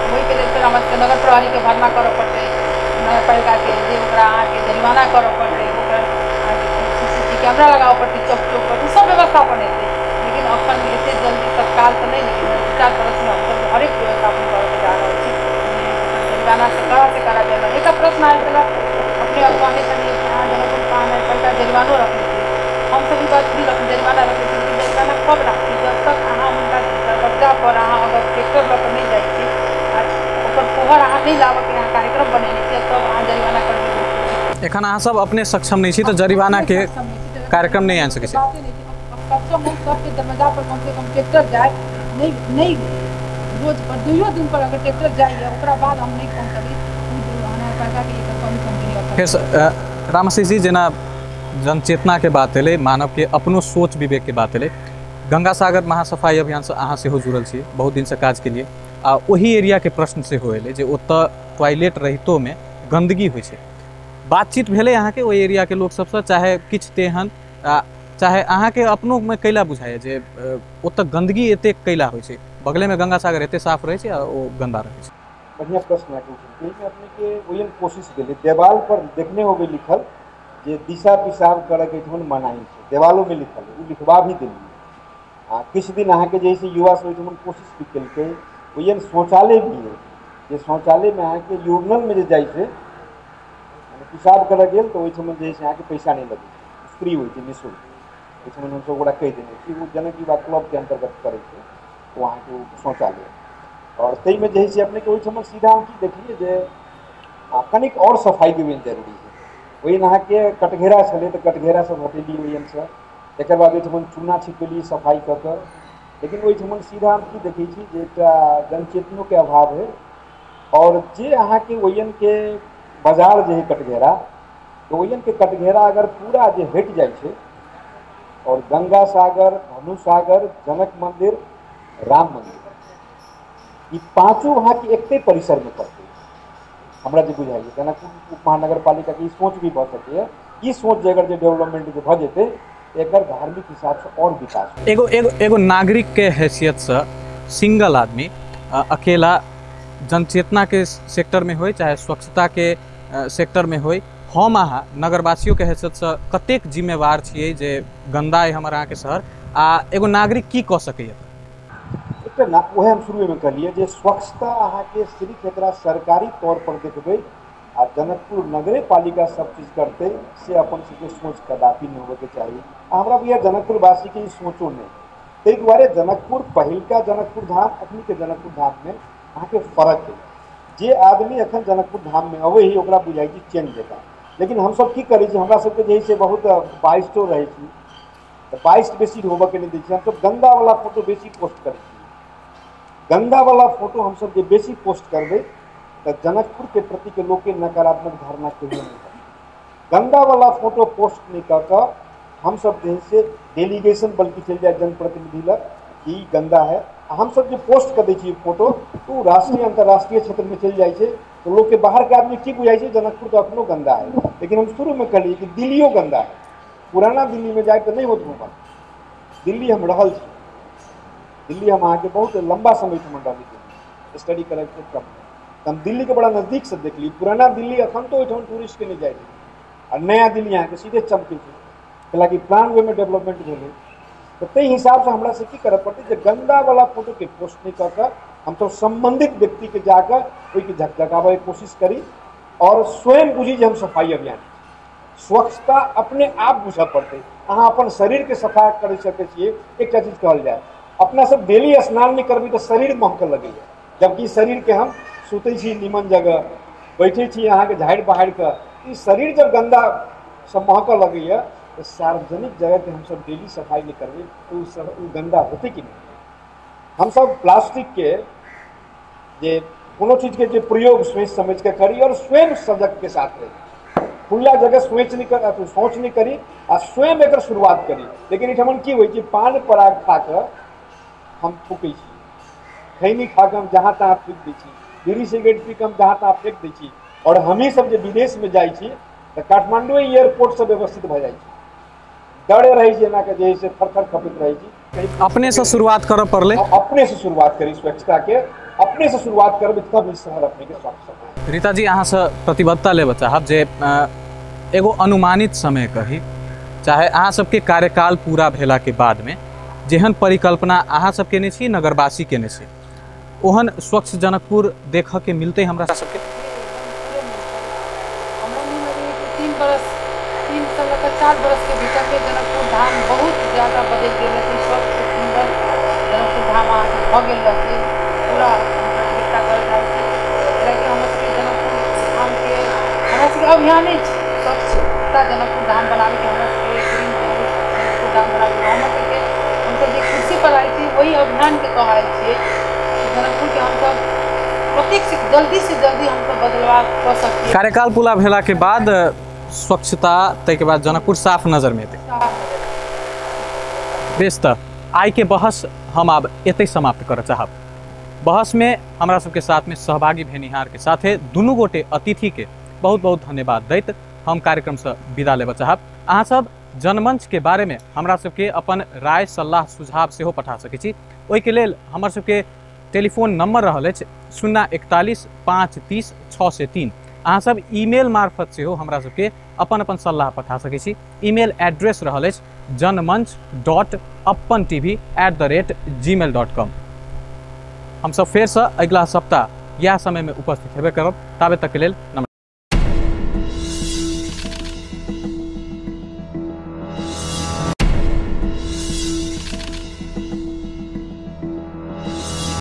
Speaker 4: ओहिके लेल फेर हमरा सबके नगर प्रहरीके भरना करऽ पड़तै, नगरपालिकाके जे ओकरा अहाँके जरिमाना करऽ पड़तै, ओकर अहाँके CCTV camera लगाबऽ पड़तै चौक चौक पर, ओ सब व्यवस्थापन हेतै। लेकिन अखन एते जल्दी तत्काल तऽ नहि, लेकिन 2-4 बरसमे हमसब हरेक व्यवस्थापन करऽके जा रहल छी जरिमाना से कड़ा से कड़ा जरिमाना। एकटा प्रश्न आयल छलै, अपने कहने छलियै कि अहाँ जनकपुर महानगरपालिका जरिमानो रखने छी, हमसब ई बात भी जरिमाना रखने छी, लेकिन जरिमाना कब राखी? जब तक अहाँ हुनका दरवाजा पर अहाँ अगर ट्रैक्टर लऽ कऽ नहि जाइ छी आ ओकर फोहर अहाँ नहि लाबऽके अहाँ कार्यक्रम बनेने छियै तब अहाँ जरिमाना करबै।
Speaker 1: एखन अहाँ सब अपने सक्षम नहि छी तऽ जरिमानाके कार्यक्रम नहि आनि सकै छी।
Speaker 4: सक्षम नहि, सबके दरवाजा पर कम से कम ट्रैक्टर जाय, नहि नहि रोज पर 2 दिन पर अगर ट्रैक्टर जाइए ओकरा बाद हम नहि पहुँचबै नगरपालिकाके एकर कमी कमजोरी।
Speaker 1: फेर रामाशीष जी, जेना जनचेतनाके बात एलै, मानवके अपनो सोच विवेकके बात एलै, गंगा सागर महासफाई अभियानसँ अहाँ सेहो जुड़ल छी, बहुत दिनसँ काज केलियै, आ ओहि एरियाके प्रश्न सेहो एलै जे ओतऽ टॉयलेट रहितोमे गन्दगी होइ छै। बातचीत भेलै अहाँके ओहि एरियाके लोक सबसँ, चाहे किछु तेहन, चाहे अहाँके अपनोमे कैला बुझाइए जे ओतऽ गन्दगी एतेक कैला होइ छै, बगलेमे गंगा सागर एते साफ रहै छै आ ओ गन्दा रहै छै?
Speaker 6: बढ़िया प्रश्न है। एहिमे अपनेके ओहन कोशिश भेलै, देवाल पर देखने होबै लिखल जे दिशा पेशाब करऽके एहिठमन मनाही छै, देवालोमे लिखल है, ओ लिखवा भी देलियै। आ किछु दिन अहाँके जे है युवा सब ओहिठमन कोशिश भी केलकै, ओहन शौचालय भी है जे शौचालयमे अहाँके यूरिनलमे जे जाइ छै पेशाब करऽ गेल तऽ ओहिठमन जे है से अहाँके पैसा नहि लगै छै, फ्री होइ छै, निःशुल्क। ओहिठाम हमसब ओकरा कहि देने छी, ओ जनक युवा क्लबके अन्तर्गत करै छै ओ अहाँके ओ शौचालय। आओर ताहिमे जे है से अपनेके ओहिठाम सीधा हम की देखलियै जे कनिक आओर सफाइके भी जरूरी है। ओहि अहाँके कटघेरा छलै तऽ कटघेरा सब हटेलियै ओहिसँ, तकर बाद ओहिठाम चूना छिपेलियै सफाइ कऽ कऽ। लेकिन ओहिठाम सीधा हम की देखै छी जे एकटा जनचेतनोके अभाव है। आओर जे अहाँके ओहियनके बाजार जे है कटघेरा, तऽ ओहियनके कटघेरा अगर पूरा जे हटि जाइ छै और गंगा सागर, धनु सागर, जनक मंदिर, राम मंदिर, ई पाँचों अहाँके एके परिसरमे पड़तै। हमरा जे बुझाइए जनकपुर उप महानगरपालिकाके ई सोच भी भऽ सकैए। ई सोच जे अगर जे डेवलपमेंट जे भऽ जेतै एकर धार्मिक हिसाबसँ आओर विकास।
Speaker 1: एगो एगो एगो नागरिकके हैसियतसँ सिंगल आदमी अकेला जनचेतनाके सेक्टरमे होइ चाहे स्वच्छताके सेक्टरमे होइ, हम अहाँ नगरवासियोके हैसियतसँ कतेक जिम्मेवार छियै जे गन्दा अइ हमर अहाँके शहर, आ एगो नागरिक की कऽ सकैए?
Speaker 6: एकटा ना वएह हम शुरूएमे कहलियै जे स्वच्छता अहाँके सिर्फ एकरा सरकारी तौर पर देखबै आ जनकपुर नगरे पालिका सब चीज करतै से अपन सबके सोच कदापि नहि होबऽके चाही। आ हमरा बुझाइए जनकपुरवासीके ई सोचो नहि। ताहि दुआरे जनकपुर पहिलका जनकपुर धाम अखनीके जनकपुर धाममे अहाँके फरक है। जे आदमी अखन जनकपुर धाममे अबै है ओकरा बुझाइ छै चेंज जकाँ। लेकिन हमसब की करै छी, हमरा सबके जे है से बहुत बाइस्टो रहै छी, तऽ बाइस्ट बेसी होबऽके नहि दै छी। हमसब गन्दावला फोटो बेसी पोस्ट करै छी। गन्दावला फोटो हमसब जे बेसी पोस्ट करबै तऽ जनकपुरके प्रतिके लोकके नकारात्मक धारणा कहियो नहि हेतै। गन्दावला फोटो पोस्ट नहि कऽ कऽ हमसब जे है से डेलीगेशन बल्कि चलि जाय जनप्रतिनिधि लग कि ई गन्दा है। आ हमसब जे पोस्ट कऽ दै छियै फोटो तऽ ओ राष्ट्रीय अंतर्राष्ट्रीय क्षेत्रमे चलि जाइ छै, तऽ लोकके बाहरके आदमी की बुझाइ छै जनकपुर तऽ अखनो गन्दा है। लेकिन हम शुरूमे कहलियै कि दिल्लियो गन्दा है। पुराना दिल्लीमे जाइके नहि होत घूमल। दिल्ली हम रहल छी, दिल्ली हम अहाँके बहुत लम्बा समय ठमन रहली दिल्ली स्टडी करैके क्रममे, तऽ हम दिल्लीके बड़ा नजदीकसँ देखली। पुराना दिल्ली अखन तऽ ओहिठाम टूरिस्टके नहि जाइ छै आ नया दिल्ली अहाँके सीधे चमकै छै, कैलाकि प्लान ओहिमे डेवलपमेंट भेलै। तऽ ताहि हिसाबसँ हमरा से की करऽ पड़तै जे गन्दावला फोटोके पोस्ट नहि कऽ कऽ हमसब सम्बन्धित व्यक्तिके जाकऽ ओहिके झकझकाबैके कोशिश करी और स्वयं बुझी जे हम सफाई अभियान। स्वच्छता अपने आप बुझऽ पड़तै। अहाँ अपन शरीरके सफाइ करि सकै छियै। एकटा चीज कहल जाय, अपना सब डेली स्नान नहि करबै तऽ शरीर महकऽ लगैए, जबकि शरीरके हम सुतै छी निमन जगह, बैठै छी अहाँके झाड़ि बहारि कऽ, ई शरीर जब गन्दा सब महकऽ लगैए तऽ सार्वजनिक जगहके हमसब डेली सफाइ नहि करबै तऽ ओ गन्दा होतै कि नहि? हमसब प्लास्टिकके जे कोनो चीजके जे प्रयोग सोचि समझिके करी और स्वयं सजगके साथ रही। खुला जगह सोच नहि कर सोच नहि करी आ स्वयं एकर शुरुआत करी। लेकिन एहिठाम की होइ छै, पान पराग खा कऽ हम थूकै छी, खैनी खा कऽ हम जहाँ तहाँ फेक दै छी, बीड़ी सिगरेट पी कऽ हम जहाँ तहाँ फेक दै छी। और हमही सब जे विदेशमे जाइ छी तऽ काठमांडू एयरपोर्टसँ व्यवस्थित भऽ जाइ छै, डरे रहै छै एना के जे से थर थर खपैत रहै छी।
Speaker 1: अपनेसँ शुरुआत करऽ पड़लै,
Speaker 6: अपनेसँ शुरुआत करी स्वच्छताके, अपनेसँ शुरुआत करबै तब ई शहर अपनेके स्वच्छ।
Speaker 1: रीता जी, अहाँसँ प्रतिबद्धता लेबऽ चाहब जे एगो अनुमानित समय कही, चाहे अहाँ सबके कार्यकाल पूरा भेलाके बादमे जेहन परिकल्पना अहाँ सब केने छी, नगरवासी केने छी, ओहन स्वच्छ जनकपुर देखऽके मिलतै हमरा सबके?
Speaker 4: हमरा नहीं लगैए कि 3 बरस, 3 से लऽ कऽ 4 बरस के भीतर में जनकपुर धाम बहुत ज़्यादा बदलि गेल रहतै। स्वच्छ सुन्दर जनकपुर धाम अहाँके भऽ गेल रहतै। पूरा प्रतिबद्धता करऽ चाहै छी, कियाकि हमर सबके जनकपुर धामके हमरा सबके अभियाने छै स्वच्छता जनकपुर धाम बनाबैके। हमरा सबके ग्रीन जनकपुर धाम बनाबैके हमर सबके हमसब जे कुर्सी पर आयल छी वही अभियानके तह आयल छियै। जनकपुरके हमसब कतेक से जल्दी हमसब बदलाव कऽ सकी।
Speaker 1: कार्यकाल पूरा भेलाके बाद स्वच्छता, ताहिके बाद जनकपुर साफ नजरमे एतै। बेस, तऽ आइके बहस हम आब एतै समाप्त करऽ चाहब। बहसमे हमरा सबके साथमे सहभागी भेनिहारके साथे दुनू गोटे अतिथिके बहुत बहुत धन्यवाद दैत हम कार्यक्रमसँ विदा लेबऽ चाहब। अहाँ सब जनमंचके बारेमे हमरा सबके अपन राय, सल्लाह, सुझाव सेहो पठा सकै छी। ओहिके लेल हमर सबके टेलीफोन नंबर रहल अछि 041 530 603। अहाँ सब ईमेल मार्फत सेहो हमरा सबके अपन अपन सल्लाह पठा सकै छी। ईमेल एड्रेस रहल अछि janmanch.appantv@gmail.com। हमसब फेरसँ अगिला सप्ताह इएह समयमे उपस्थित हेबे करब। ताबे तकके लेल नमस्कार।